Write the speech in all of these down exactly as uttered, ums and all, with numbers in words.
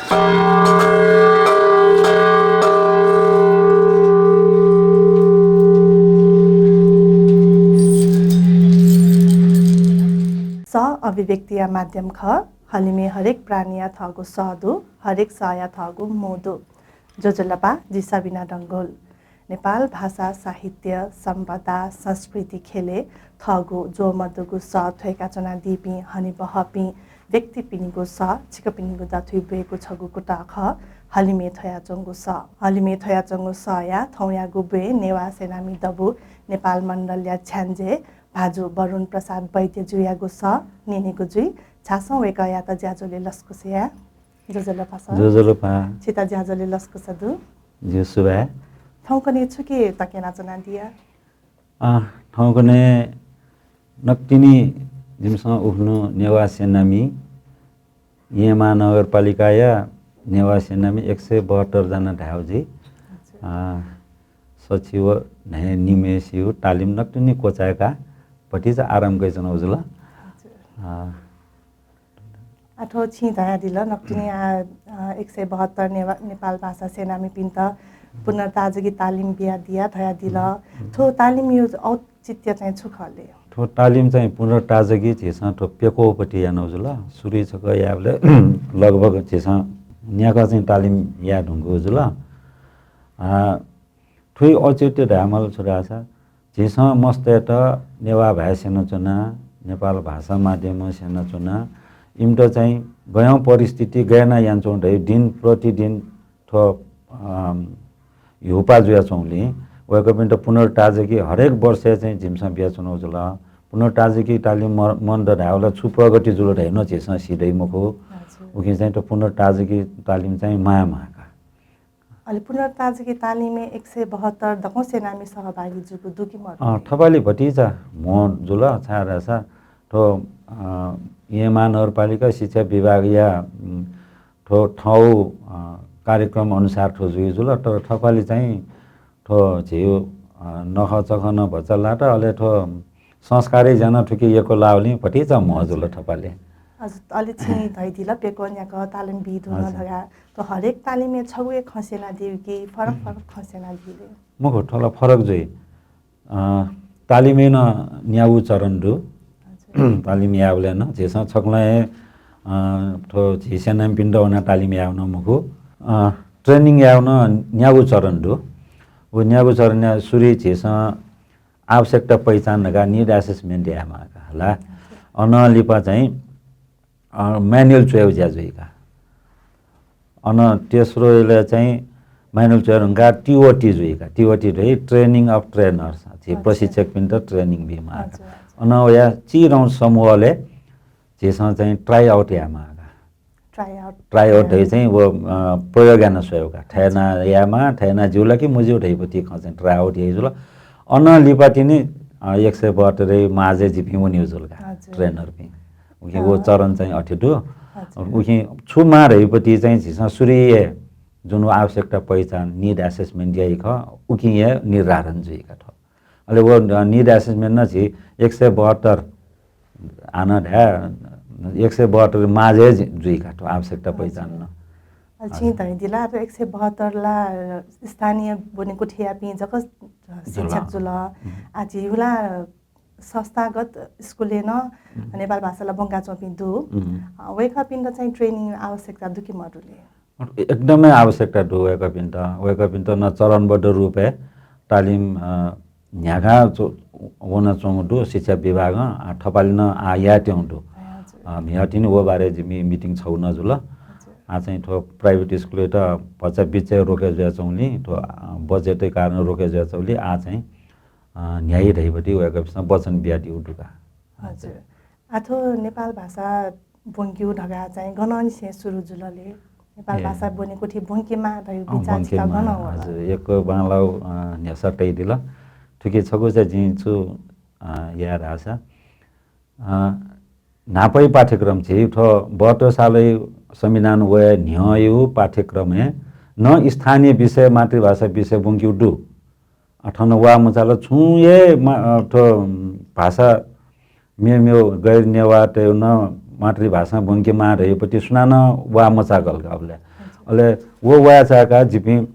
सः अभिव्यक्तिया माध्यम खः। हलिमय् हरेक प्राणीया थःगु सः दु, हरेक सःया थःगु मू दु। ज्वजलपा, जि सबिना डंगोल। नेपाल भाषा, साहित्य, सम्पदा, संस्कृति ख्यलय् थःगु ज्वःमदुगु सः थ्वय्‌का च्वनादीपिं हनेबहःपिं व्यक्तिपिनिगु सः छिकपिनिगु दथुइ ब्वयेगु छगू कुतः खः, हलिमय् थ्वयाच्वंगु सः। हलिमय् थ्वयाच्वंगु सःया थौंयागु ब्वय् नेवाः सेनामी दबू नेपाल मण्डलया छ्याञ्जे भाजु वरुण प्रसाद वैद्यजुयागु सः न्यनेगु जुइ। झासँ वय्‌कःयात ज्याझ्वलय् लसकुस याये। ज्वजलपा सर। ज्वजलपा। छित ज्याझ्वलय् लसकुस दु। ज्यू, सुभाय्। थौंकन्हय् छुकिया तक यानाच्वनादिया? अँ, थौंकन्हय् नकतिनि जिमिसं उखुन्हु नेवाः सेनामी येँ महानगरपालिकाया नेवाः सेनामी एक सय बहत्तर जना धायेगु जुइ। हजुर। अँ, सछि व न्हय् निम्हय्‌सिगु तालिम नकतिनि क्वचाय्‌काः भतिचा आराम कयाच्वनागु जुल। हजुर। अँ, आ, थ्व छिं धयादिल, नकतिनि, आ, आ, एक सय बहत्तर नेवा-, नेपाल भाषा सेनामीपिन्त पुनर्ताजगी तालिम बियादिया धयादिल। हम्म। थ्व तालिमया औचित्य चाहिँ छु खः ले? थ्व तालिम चाहिँ पुनर्ताजगी झीसं थ्व प्यक्वःपट्टि यानागु जुल। सुरुइ छकः यायेबलय् लगभग झीसं न्याकः चाहिँ तालिम याये धुंकूगु जुल। आ, थ्वया औचित्य धायेमाल छु धाःसा, झीसं मस्तय्‌त नेवाः भाय् स्यनाच्वना, नेपाल भाषा माध्यमं स्यनाच्वना, इमित चाहिँ गय् परिस्थिति गय् यानाः यानाच्वंगु धइगु दिन प्रतिदिन थ्व, अम, ह्यूपाः जुयाच्वंगुलिं वय्‌कःपिन्त पुनर्ताजगी हरेक वर्षय् चाहिँ झीसं बियाच्वनागु जुल। पुनर्ताजगी तालिम म-, मन्त धायेबलय् छु प्रगति जुल धइगु नं झीसं सी दइ मखु। हजुर। उकिं चाहिँ थ्व पुनर्ताजगी तालिम चाहिँ माये माः का। अले पुनर्ताजगी तालिमय् एक सय बहत्तर दक्वं सेनामी सहभागी जूगु दु कि मदु? अँ, थपालि भतिचा म्हो जुल, छाय् धाःसा थ्व, अ, येँ महानगरपालिका शिक्षा विभागया, उम्, थ्व थःगु, अ, कार्यक्रम अनुसार थ्व जुइ जुल, तर थपालि चाहिँ थ्व झीगु, अ, नखःचखः नं भचा लात, अले थ्व संस्कारय् ज्या नं थुकी यक्व लाःगुलिं भतिचा म्हो जुल थपालि। हजुर, अले छिं धयादिल, प्यक्वः न्याकः तालिम बी धुन हजुर। धकाः। थ्व हरेक तालिमय् छगू हे खँ स्यनादीगु कि फरक फरक खँ स्यनादीगु ले? मखु, थ्व ला फरक जुइ। अ, तालिमय् नं न्यागू चरण दु। हजुर। तालिम यायेबलय् नं झीसं छकलं हे, अ, थ्व झी सेनामीपिन्त वनाः तालिम यायेगु नं मखु। अ, training यायेगु नं न्यागू चरण दु। व न्यागू चरणया सुरुइ झीसं आवश्यकता पहिचान धकाः need assessment यायेमाः का ला। अनं लिपा चाहिँ, अ, manual च्वयेगु ज्या जुइ का। अन तेस्रो इलय् चाहिँ manual च्वये धुंकाः TOT जुइ का। TOT धइ training of trainers। झी अच्छा। प्रशिक्षकपिन्त training बीमाः का। अच्छा, अच्छा। अन वया चिधंगु समूहलय् झीसं चाहिँ try out यायेमाः का। Try out। Try out धइ चाहिँ व, अ, प्रयोग याना स्वयेगु का। थय् याना यायेमाः, थय् याना ज्यू ला कि मज्यू धइपति खँ चाहिँ try out याइ जुल। अनं लिपा तिनि, अ, एक सय बहत्तर माजय् जिपिं वनेगु जुल का, हजुर। Trainerपिं। उकिं व अँ। चरण चाहिँ अथे दु। हजुर। उकिं छु माः धइपति चाहिँ झीसं सुरुइ हे जुन आवश्यकता पहिचान, need assessment याइ खः, उकिं हे निर्धारण जुइ का थ्व। अले व, अ, need assessment नं झी एक सय बहत्तर हानं धाये, एक सय बहत्तर माजय् जि-, जुइ का थ्व आवश्यकता पहिचान नं। अले छिं हजुर। धयादिल, अले एक सय बहत्तर ला, अ, स्थानीय ब्वनेकुथियापिं जक शिक्षक जुल। जुल। हुँ। आ झीगु ला संस्थागत स्कुलय् नं हुँ। नेपाल भाषा ला ब्वंकाच्वंपिं दु। हुँ। अ, वय्कःपिन्त चाहिँ training आवश्यकता दु कि मदु ले? एकदमै आवश्यकता दु वय्कःपिन्त। वय्कःपिन्त नं चरणबद्ध रूपय् तालिम, अ, न्ह्याका च्व-, वनाच्वंगु दु शिक्षा विभागं, आ, थपालि नं आ यायेत्यंगु दु। हजुर। अ, म्हिगः तिनि व बारे जिमि meeting छगू नं जुल। हजुर। आ चाहिँ थ्व private स्कुलय्त भचा बिचय् रोके जुयाच्वंगुलिं, थ्व, अ, budget-या कारणं रोके जुयाच्वंगुलिं आ चाहिँ, अ, न्ह्याइ धइपति वय्कःपिन्सं वचन बियादीगु दु का। हजुर। आ थ्व नेपाल भाषा ब्वंकेगु धकाः चाहिँ गनंनिसें सुरु जुल ले? नेपाल ए। भाषा ब्वनेकुथि ब्वंकेमाः धइगु अँ, विचार छितः ब्वंकेमाः। गनं वल? हजुर, यक्व बांलाउ, अ, न्ह्यसः तयादिल। थुकी छगू चाहिँ जिं छु, अ, याये धाःसा, अ, न्हापाया पाठ्यक्रम झी थ्व बहत्तर सालय् संविधान वये न्ह्यःया पाठ्यक्रमय् नं स्थानीय विषय, मातृभाषा विषय ब्वंकेगु दु। अ, थन वा मचाल छुं हे मा-, अ, थ्व भाषा मेमेगु गैर नेवाःतय्गु नं मातृभाषां ब्वंकेमाः धइपति सुनानं वा मचाकल का अबलय्। अले व वया चाय्‌का जिपिं,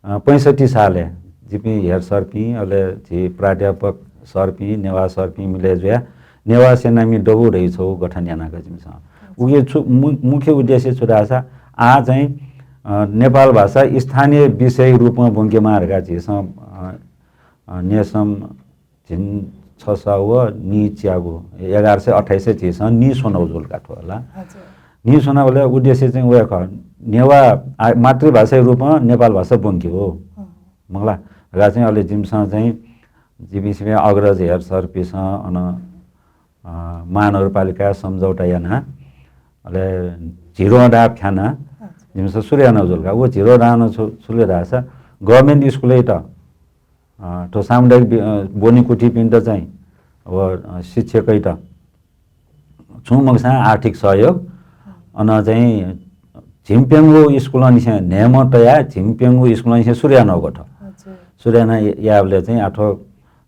अ, पैंसट्ठी सालय् जिपिं हेड सरपिं, अले झी प्राध्यापक सरपिं, नेवाः सरपिं मिले जुया नेवाः सेनामि दबू धइगु छगू गठन याना का जिमिसं। उके छु, मु-, मुख्य उद्देश्य छु धाःसा, आः चाहिँ, अ, नेपाल भाषा स्थानीय विषय रूपमा ब्वंकेमाः धकाः झीसं, अ, अ, नेसम झिंछसः व नीच्यागु एघार सय अट्ठाइसय् झीसं नीस्वनागु जुल का थ्व ला। हजुर। नीस्वनाबलय् उद्देश्य चाहिँ वया खः। नेवाः आ-, मातृभाषाया रूपमा नेपाल भाषा ब्वंकेगु। हम्म। मखुला। धकाः चाहिँ अले जिमिसं चाहिँ जिपिं सिबें अग्रज हेड सरपिसं अन, अ, महानगरपालिकाय् सम्झौता याना, अले झिरो डाँप ख्याना, हजुर। जिमिसं सुरु यानागु जुल का। व झिरो डाँप छु-, छु ले धाःसा government स्कुलय् त अ, थ्व सामुदायिक बि-, अ, ब्वनिकुथिपिन्त चाहिँ अब, अ, शिक्षकय्त छुं मखुसां आर्थिक सहयोग, अन चाहिँ झिंप्यंगू स्कुलंनिसें न्हय्‌म्ह तयाः झिंप्यंगू स्कुलंनिसें सुरु यानागु थ्व। हजुर। सुरु याना या-, याःबलय् चाहिँ आः थ्व,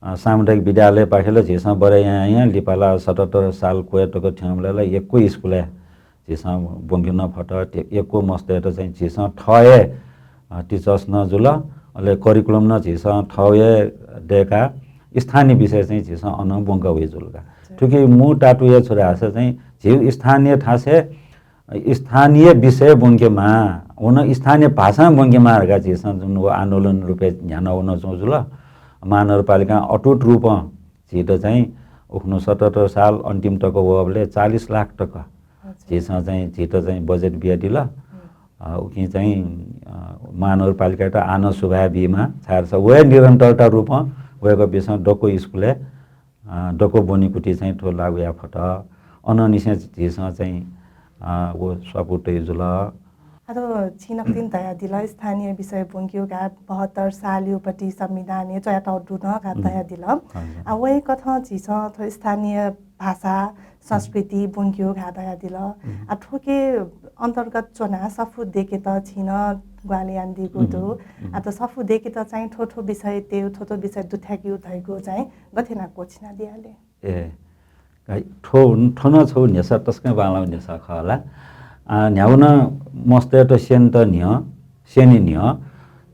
अ, सामुदायिक विद्यालयपाखें ला झीसं बढे यां यां लिपा ला सतहत्तर साल क्वय् तक थ्यंबलय् ला यक्व स्कुलय् झीसं ब्वंके नं फत, ते-, यक्व मस्तय्त चाहिँ झीसं थः हे, अ, teachers नं जुल, अले curriculum नं झीसं थः हे दय्‌काः स्थानीय विषय चाहिँ झीसं अन ब्वंका वइ जुल का। हजुर। थुकी मू टातु हे छु धाःसा चाहिँ झी स्थानीय थासय् स्थानीय विषय ब्वंकेमाः, व नं स्थानीय भाषां ब्वंकेमाः धकाः झीसं जुन व आन्दोलन रूपय् न्ह्याना वनाच्वंगु जुल। महानगरपालिकां अटुट रूपं झीत चाहिँ उखुन्हु सतहत्तर साल अन्तिम तक वःबलय् चालिस लाख तक हजुर। झीसं चाहिँ, झीत चाहिँ बजेट बियादिल। हम्म। अ, उकिं चाहिँ, अ, महानगरपालिकायात आः नं सुभाय् बीमाः, छाय्‌धाःसा वया निरन्तरता रूपं वय्‌कःपिसं दक्व स्कुलय्, अ, दक्व ब्वनिकुथि चाहिँ थ्व लागू याये फत। अनंनिसें झीसं चाहिँ, अ, व स्वापू तये जुल। आः छिं नकतिनि धयादिल, स्थानीय विषय ब्वंकेगु का बहत्तर सालयागु पति संविधानय् च्वयातःगु दु नं का उम्। धयादिल। हजुर। आः वय्‌कथं झीसं थ्व स्थानीय भाषा, संस्कृति ब्वंकेगु का धयादिल। उम्। आः थुके अन्तर्गत च्वनाः सफू दय्‌केत छिं नं ग्वाहालि यानादीगु उम्। दु। उम्। आः थ्व सफू दय्‌केत चाहिँ थ्व थ्व विषयतय्, थ्व थ्व विषय दुथ्याकेगु धइगु चाहिँ गथे यानाः क्वःछिनादिया ले? ए, का, थ्व, थ्व नं छगू न्ह्यसः तसकं बांलाःगु न्ह्यसः खः ला। आ, न्ह्यागु नं मस्तय्त स्यनेत न्ह्यः, स्यने न्ह्यः,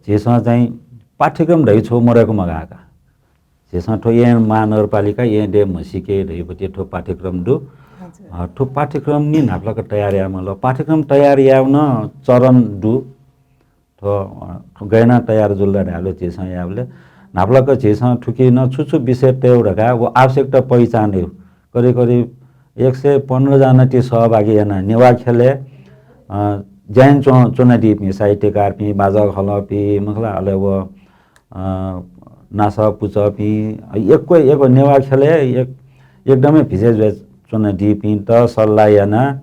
झीसं चाहिँ पाठ्यक्रम धइगु छगू मदय्‌क मगाः का। झीसं थ्व येँ महानगरपालिका, येँ देय् म्हसीके धइगु पति थ्व पाठ्यक्रम दु। हजुर। अ, थ्व पाठ्यक्रम नि न्हापालाक तयार याये माल। पाठ्यक्रम तयार यायेगु नं चरण दु। थ्व, अ, थ्व गय् यानाः तयार जुल धायेबलय् झीसं यायेबलय् न्हापालाक झीसं थुकी नं छु छु विषय तयेगु धकाः व आवश्यकता पहिचान यायेगु। करिब करिब एक सय पन्ध्र जना ति सहभागी यानाः नेवाः ख्यलय्, अ, ज्या याना च्वं-, च्वनादीपिं साहित्यकारपिं, बाजःखलःपिं, मखुला, अले व, अ, नासः पुचःपिं, यक्व यक्व नेवाः ख्यलय् एक-, एकदमै भिजय् जुया च्वनादीपिन्त सल्लाह यानाः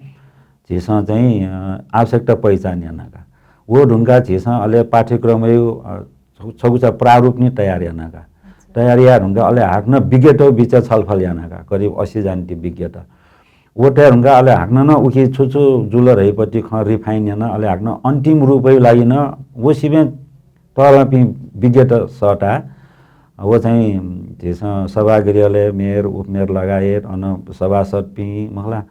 झीसं चाहिँ, अ, आवश्यकता पहिचान याना का। व धुंकाः झीसं अले पाठ्यक्रमय्, अ, छगु, छगुचा प्रारूप नि तयार याना का। अच्छा। तयार याये धुंकाः अले हाकनं विज्ञत बिचय् छलफल याना का, करिब अस्सी जना ति विज्ञत। व तये धुंकाः अले हाकनं नं उकी छु छु जुल धइगु पति खँ refine याना, अले हाकनं अन्तिम रूपय् लागि नं व सिबें तःधंपिं विज्ञत सःता। व चाहिँ झीसं सभागृहलय् मेयर, उपमेयर लगायत अन सभासदपिं, मखुला,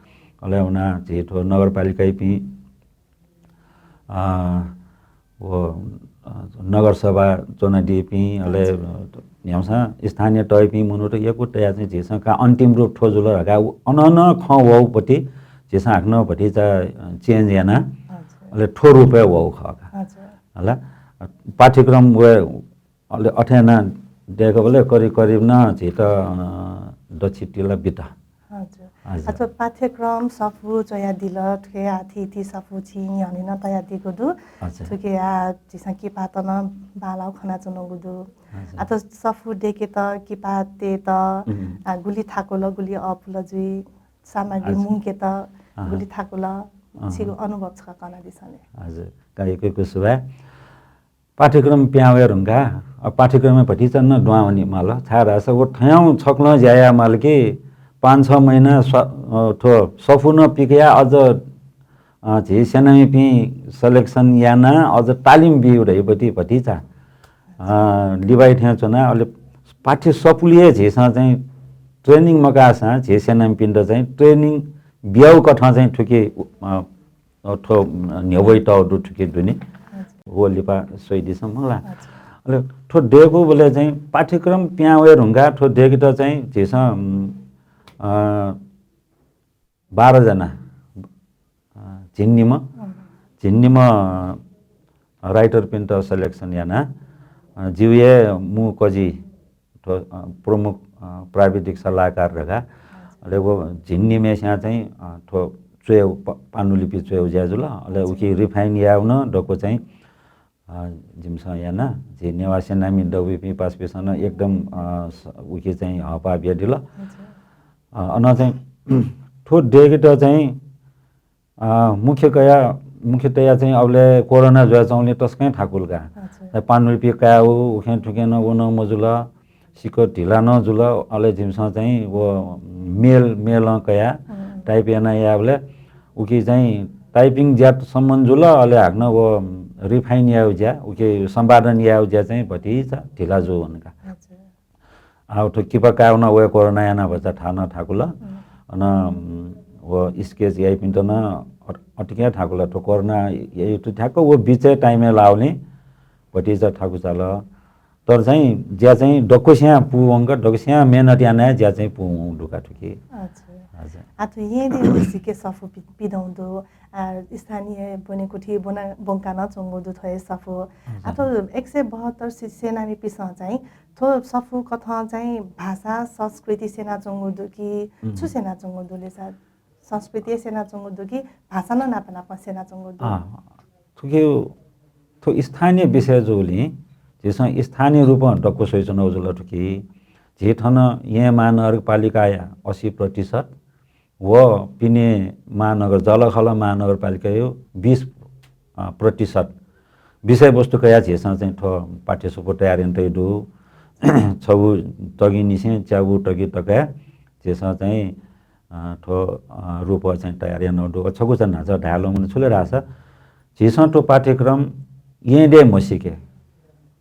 अले वना झी थ्व नगरपालिकायापिं, अ, व, अ, नगरसभा च्वनादीपिं, अले, अच्छा। अ, न्ह्याउँसा स्थानीय तय्‌पिं मनूत यक्व तयाः चाहिँ झीसं का अन्तिम रूप थ्व जुल धकाः उ-, अन नं खँ वःगु पति झीसं हाकनं भतिचा, अ, change याना, अच्छा। अले थ्व रूपय् वःगु खः का। अच्छा। हला, पाठ्यक्रम व अले अथे याना दय्‌कबलय् करिब करिब नं झीत, अ, दछि तिला बित। हजुर। हजुर। अथवा पाठ्यक्रम सफू च्वयादिल, थुके आः थीथी सफू छिं न्ह्यःने नं तयादीगु दु। हजुर। थुके आः झीसं किपात नं बांलाःगु खनाच्वनागु दु। हजुर। अथवा सफू दय्‌केत किपातय्‌त, उम्। आ, गुलि थाकुल, गुलि अःपुल जुइ, सामग्री हजुर। मुंकेत अहँ। गुलि थाकुल, अहँ। छिगु अनुभव छकः कनादिसँ ले। हजुर। का यक्व यक्व सुभाय्। पाठ्यक्रम पिहां वये धुंकाः, अ, पाठ्यक्रमय् भतिचा नं दुहां वने माल। छाय्‌धाःसा व थ्यंगु छकलं ज्या याये माल कि पाँच छ महिना स्व-, अ, थ्व सफू नं पिकयाः अझ, अ, झी सेनामिपिं selection यानाः अझ तालिम बीगु धइगु पति भतिचा, अ, लिबाइ थें च्वनाः अले पाठ्य सफूलिइ हे झीसं चाहिँ training मकाःसां झी सेनामिपिन्त चाहिँ training बियागु कथं चाहिँ थुकी, अ, अ, थ्व, अ, न्ह्यब्वइतःगु दु थुकी दुने। हजुर। व लिपा स्वइदिसँ मखुला। हजुर। अले थ्व दय्कूबलय् चाहिँ पाठ्यक्रम पिहां वये धुंकाः थ्व दय्केत चाहिँ झीसं, उम्, अ, बाह्र जना, अ, झिंनिम्ह, अँ। झिंनिम्ह writer पिन्त selection याना, अ, जिउ हे मू कजि थ्व, अ, प्रमुख, अ, प्राविधिक सल्लाहकार धकाः। हजुर। अले व झिंनिम्हय्सियां चाहिँ, अ, थ्व च्वय् प-, पाण्डुलिपि च्वय् ज्या जुल। अले हजुर। उकी refine यायेगु नं दक्व चाहिँ, अ, जिमिसं याना। झी नेवाः सेनामि दबूपिं पासापिंसं नं एकदम, अ, स-, उकी चाहिँ हःपाः बियादिल। हजुर। अ, अन चाहिँ थ्व दय्केत चाहिँ अ, मुख्य कया-, मुख्यतया चाहिँ अबलय् कोरोना जुयाच्वंगुलिं तसकं थाकुल का। अच्छा। पाण्डुलिपि कायेगु, उखें थुखें नं व नं मजुल, सिक्क ढिला नं जुल। अले जिमिसं चाहिँ व मेल, मेलं कया, हम्म। Type याना यायेबलय् उकी चाहिँ typing ज्या त सम्म जुल, अले हाकनं व refine यायेगु ज्या, उकी सम्पादन यायेगु ज्या चाहिँ भतिचा ढिला जू वन का। अच्छा। आः थ्व किपा कायेगु नं वय् कोरोना यानाः भचा थाहां नं थाकुल। हम्म। अन, उम्, व sketch याइपिन्त नं अ-, अतिकं थाकुल। थ्व कोरोना याइगु ठ्याक्क व बिचय् time-य् लाःगुलिं भतिचा थाकु चाल। तर चाहिँ ज्या चाहिँ दक्वसियां पूवंक, दक्वसियां मेहनत यानाः ज्या चाहिँ पूवंगु दु का थुकी। अच्छा। हजुर। आः थ्व येँद्यः म्हसीके सफू पि-, पिदंगु दु। आ, स्थानीय ब्वनेकुथि ब्वना-, ब्वंका नं च्वंगु दु थ्व हे सफू। हजुर। आः थ्व एक सय बहत्तर से-, सेनामिपिसं चाहिँ थ्व सफू कथं चाहिँ भाषा, संस्कृति स्यनाच्वंगु दु कि, हम्म। छु स्यनाच्वंगु दु ले सा? संस्कृति स्यनाच्वंगु दु कि भाषा नं नाप नाप स्यनाच्वंगु दु? अँ, थुकी थ्व स्थानीय विषय जूगुलिं झीसं स्थानीय रूपं दक्व स्वयाच्वनागु जुल थुकी। झी थन येँ महानगरपालिकाया असी प्रतिशत व पिने महानगर, जःलाखःला महानगरपालिकाया बिस, अ, प्रतिशत विषयवस्तु कयाः झीसं चाहिँ थ्व पाठ्यसफू तयार यानातयागु दु। छगू तगिंनिसें च्यागू तगि तक झीसं चाहिँ, अ, थ्व, अ, रूप चाहिँ तयार यानागु दु। छगू चाहिँ न्हाचः धाये ल्वःमन छु ले धाःसा झीसं थ्व पाठ्यक्रम येँद्यः म्हसीके,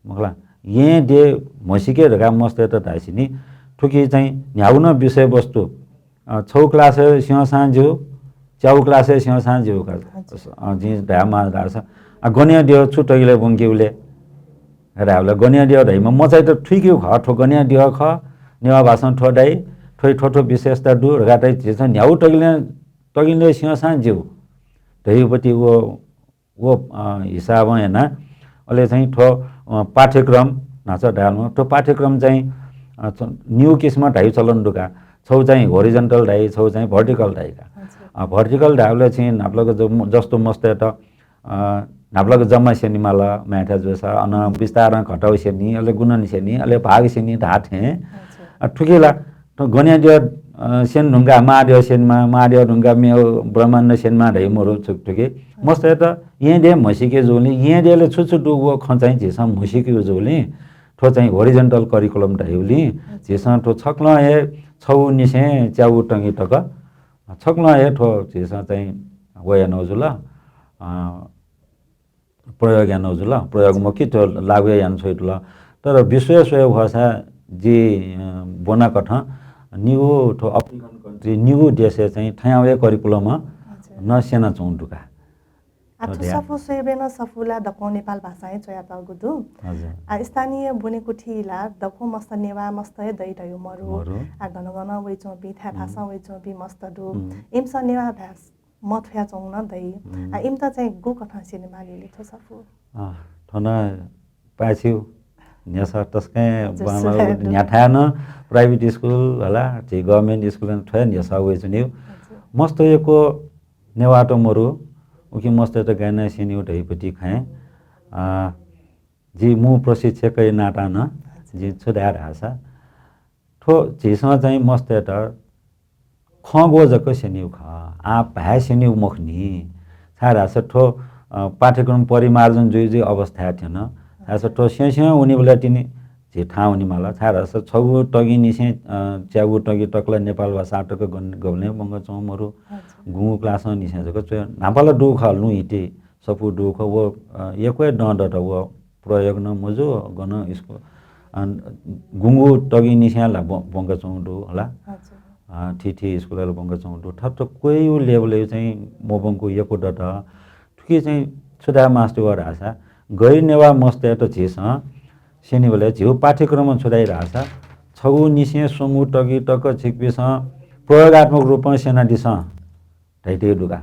मखुला, येँद्यः म्हसीके धकाः मस्तय्त धाःसा नि थुकी चाहिँ न्ह्यागु नं विषयवस्तु अ, छगू class-य् स्यंसां ज्यू, च्यागू class-य् स्यंसां ज्यू का। हजुर। अ, जिं धायेमाः धाःसा, अ, गनया द्यः छु तगिलय् ब्वंकेगु ले? धायेबलय् गनया द्यः धाइम्ह मचायात थुइकेगु खः, थ्व गनया द्यः खः, नेवाः भाषां थ्व धाइ, थ्व थ्व थ्व विशेषता दु धकाः धाइ, झीसं न्ह्यागु तगिलय्, तगिलय् स्यंसां ज्यू धइगुपति व व, अ, हिसाबं याना। अले चाहिँ थ्व, अ, पाठ्यक्रम न्हाचः धायेमाः, थ्व पाठ्यक्रम चाहिँ, अ, च-, निगू किसिमं धाइगु चलन दु का। छगू चाहिँ horizontal धाइ, छगू चाहिँ vertical धाइ का। अच्छा। अ, vertical धायेबलय् चाहिँ न्हापालाक ज-, जस्तो मस्तय्त, अ, न्हापालाक जम्मा स्यनेमाल, माय्थाय् जूसा, अन बिस्तारं घटाउ स्यनी, अले गुणन स्यनी, अले भाग स्यनी धाःथें। अच्छा। अ, थुकी ला थ्व गनया द्यः, अ, स्यने धुंकाः मां द्यः स्यनेमाः, मां द्यः धुंकाः मेगु ब्रह्माण्ड स्यनेमाः धइगु मरु थुकी। मस्तय्त येँद्यः म्हसीके जूगुलिं, येँद्यःलय् छु छु दु व खँ चाहिँ झीसं म्हसीकेगु जूगुलिं, थ्व चाहिँ horizontal curriculum धाइगुलिं, अच्छा। झीसं थ्व छकलं हे छगूनिसें च्यागू तगि तक, छकलं हे थ्व झीसं चाहिँ व यानागु जुल। अ, प्रयोग यानागु जुल, प्रयोग मखु कि थ्व लागू हे याना छ्वयातल। तर विश्वय् स्वये भचा जि, अ, ब्वनाकथं निगू थ्व African country, निगू देशय् चाहिँ थज्याःगु हे curriculum हजुर। नं स्यनाच्वंगु दु का। आ, थ्व थ्व ध्यान। सफू स्वयेबलय् नं सफू ला दक्वं नेपाल भाषां हे च्वयातःगु दु। हजुर। आ, स्थानीय ब्वनेकुथि ला दक्वं मस्त नेवाः मस्त हे दइ धइगु मरु। मरु। आ, गन गन वइच्वंपिं, थाय् थासं वइच्वंपिं मस्त दु। हम्म। इमिसं नेवाः भाय् मथुयाच्वंगु नं दइ। हम्म। आ, इमित चाहिँ गुकथं स्यनेमाली ले थ्व सफू? अँ, थन पाय्छि न्ह्यसः तसकं हजुर, बांलाः सुधार दु। न्ह्याथाय् नं private school हला, झी government school नं थ्वया न्ह्यसः वइच्वनीगु। हजुर। मस्त यक्व नेवाःत मरु, उकी मस्तय्त गय् यानाः स्यनीगु धइगुपति खँय्, अ, जि मू प्रशिक्षकया नातां नं हजुर। जिं छु धाये धाःसा, थ्व झीसं चाहिँ मस्तय्त खँग्वः जक स्यनीगु खः। आः भाय् स्यनीगु मखु नि। छाय्धाःसा थ्व, अ, पाठ्यक्रम परिमार्जन जुइ जुइ अवस्थाय् थ्यन। छाय्धाःसा थ्व स्यं स्यं वनीबलय् तिनि झी थाहां वनेमाल। छाय्धाःसा छगू तगिंनिसें, अ, च्यागू तगि तक ला नेपाल भाषा तक गन-, गबलें ब्वंकाच्वंगु मरु। अच्छा। गुंगू class निसें जक च्वये। न्हापा ला दु खः लुँ हिति। सफू दु खः, व, अ, यक्व हे दँ दत, व प्रयोग नं मजू, गन school, अ, गुंगू तगिंनिसें ला ब्व-, ब्वंकाच्वंगु दु हला। हजुर। अ, थीथी स्कुलय् ला ब्वंकाच्वंगु दु। थःत क्वय्‌यु level-य् चाहिँ मब्वंकु यक्व दत। थुकी चाहिँ छु धाये मास्ति वः धाःसा, गैर नेवाः मस्तय्‌त झीसं स्यनीबलय् झीगु पाठ्यक्रमं छु धाइ धाःसा, छगूनिसें स्वंगू तगिं तक छिकपिन्सं प्रयोगात्मक रूपं स्यनादिसँ धइतय् दु का।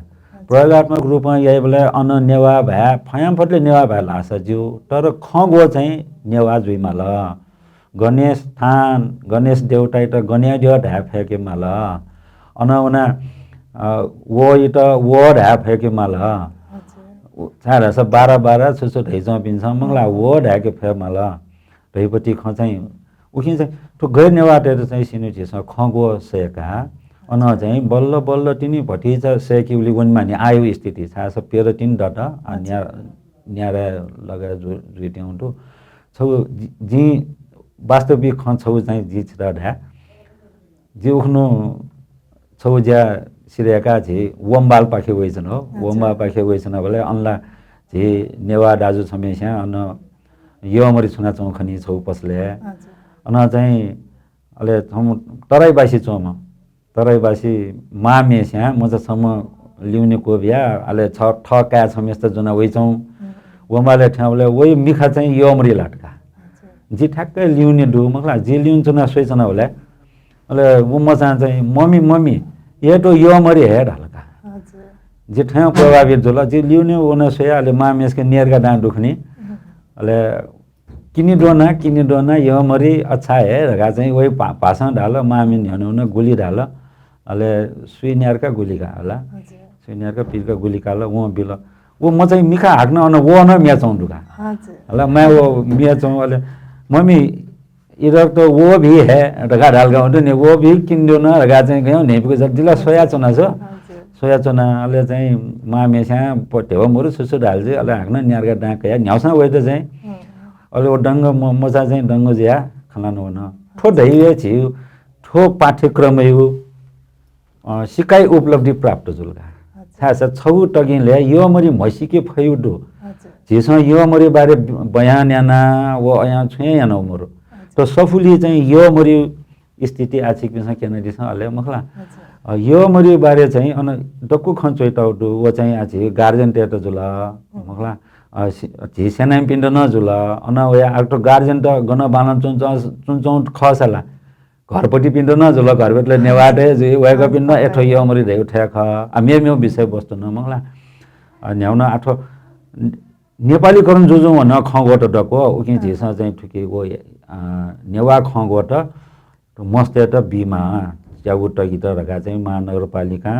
प्रयोगात्मक रूपं याइबलय् अन नेवाः भाय्, फयांफतले नेवाः भाय् ल्हाःसा ज्यू, तर खँग्वः चाहिँ नेवाः जुइमाल। गणेश थान, गणेश देवतायात गनेद्यः धाये फय्‌के माल। अन वना, अ, वयात व धाये फय्‌के माल। हजुर। उ, छाय्‌धाःसा बारा बारा छु छु धइच्वंपिन्सं मखु ला, व धाय्‌के फय् माल। धइपति खँ चाहिँ, उकिं चाहिँ थ्व गैर नेवाःतय्‌त चाहिँ स्यनेगु झीसं खँग्वः सय्‌का। अन चाहिँ बल्ल बल्ल तिनि भतिचा सय्‌केगुली वनेमानि आःयागु स्थिति। छाय्‌धाःसा प्यदँ तिनि दत, आ, अच्छा। न्या-, न्यादँ लगायत जु-, जुइत्यंगु दु। छगू जि-, जिं वास्तविक खँ छगू चाहिँ जिं छितः धाये। जि उखुन्हु छगू ज्या सिधय्‌काः झी वंबालपाखे वइच्वन हो। अच्छा। वंबालपाखे वइच्वनाबलय् अन ला झी नेवाः दाजु छम्हेस्यां अन यःमरि छुनाच्वंगु खनी छगू पसलय्। अच्छा। अन चाहिँ अले छम्ह तराईबासी च्वंम्ह, तराईबासी मांम्हेस्यां मचा छम्ह लिउने क्वबिया, अले छ, थः काय् छम्हेसित ज्वना वइच्वन। हम्म। वंबालय् थ्यंबलय् वइ मिखा चाहिँ यःमरि लात का। अच्छा। जि ठ्याक्कै लिउने दु, मखु ला, जि लिउने च्वना स्वइच्वनाबलय् अले व मचां चाहिँ, "ममि, ममि, ये तो यःमरि है" धाल का। हजुर। जि थ्यं प्रभावित जुल। जि लिउने वना स्वया, अले मांम्हेसिके न्यार्का दां दु खनी। अले "किने द्वना, किने द्वना, यःमरि अच्छा है" धकाः चाहिँ वइ भा-, भाषां धाल, मांम्हें न्ह्यःने वन गुलि धाल। अले सुइ न्यार्का गुलि का होला। हजुर। सुइ न्यार्का पिर्का गुलि काल, वं बिल। व मचां मिखा हाकनं अन व नं म्याच्वं दु का। हजुर। होला, माय् व म्याच्वं, अले "ममि, इधर तो वो भी है" धकाः धाल का, वं नि वो भी किने द्वना धकाः चाहिँ गय् न्ह्यइपुके जक दिला स्वयाच्वना छु। हजुर। स्वयाच्वना, अले चाहिँ मांम्हेस्यां प-, ध्यबा मरु छु छु धाल जि, अले हाकनं न्यार्का दां कया न्ह्याउसां वइत चाहिँ। हम्म। अले व दंग म-, मचा चाहिँ दंग जुया खँ ल्हाना वन। थ्व धइगु हे झीगु, थ्व पाठ्यक्रमयु अ, सिकाइ उपलब्धि प्राप्त जुल का। अच्छा। छाय्‌धाःसा छगू तगिंलय् यःमरि म्हसीके फयु दु। अच्छा। झीसं यःमरि बारे ब-, बयान याना व अयां छुं हे यानागु मरु। अच्छा। त सफुली चाहिँ यःमरि स्थिति आः छिकपिन्सं क्यनादिसँ अले मखु ला। अच्छा। अ, यःमरि बारे चाहिँ अन दक्व खँ च्वइतःगु दु, व चाहिँ आः झी गार्जियनतय्‌त जुल, हम्म। मखु ला। अ, सि-, झी स्यनामिपिन्त नं जुल, अन वया आः त गार्जियनत गन बांलाना च्वंच्वं, च्वंच्वं खःसा ला। घरपतिपिन्त नं जुल, घरपतिले नेवाःत हे जुइ, वय्‌कःपिन्त नं ए थ्व यःमरि धइगु थथे खः। आ, मेमेगु विषयवस्तु नं मखु ला। अ, न्ह्याउन आः थ्व नेपालीकरण जुजुं वन खँग्वःत दक्व, उकिं झीसं चाहिँ थुकी व, अ, नेवाः खँग्वःत मस्तय्‌त बीमाः, च्यागू तगित धकाः चाहिँ महानगरपालिकां,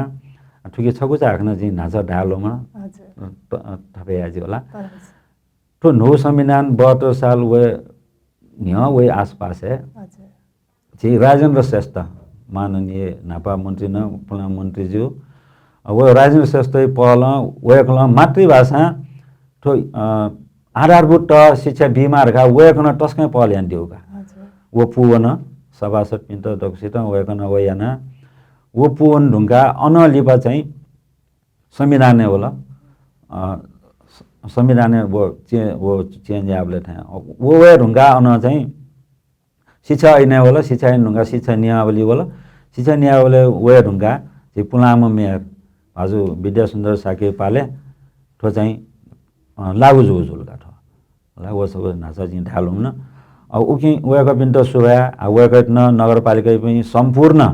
अ, थुकी छकू चाहिँ हाकनं जिं न्हाचः धाये ल्वःमन। हजुर। अ, त-, अ, थपे याये ज्यू होला। हजुर। थ्व न्हू संविधान बहत्तर साल वये न्ह्यः वइ आसपासय्। हजुर। झी राजेन्द्र श्रेष्ठ, माननीय न्हापा मन्त्री नं पुलां मन्त्रीज्यू, अ, व राजेन्द्र श्रेष्ठया पहलं वय्‌कलं मातृभाषां थ्व, अ, आधारभूत शिक्षा बीमाः धकाः वय्‌कलं तसकं पहल यानादीगु का। हजुर। व पूवन सभासदपिन्त दक्वसितं वय्‌कलं व याना, व पूवन धुंकाः अनं लिपा चाहिँ संविधानय् वल। अ, स-, संविधानय् व चे-, व change याःबलय् थें व वये धुंकाः अनं चाहिँ शिक्षा ऐनय् वल, शिक्षा ऐन धुंकाः शिक्षा नियमावली वल, शिक्षा नियमावली वये धुंकाः झी पुलांम्ह मेयर भाजु विद्यासुन्दर शाक्यया पालय् थ्व चाहिँ, अ, लागू जूगु जुल का थ्व। होला, व सब न्हाचः जिं धाये ल्वःमन। अ, उकिं वय्‌कःपिन्त सुभाय्, आ, वय्‌कःपिन्त नं नगरपालिकायापिं सम्पूर्ण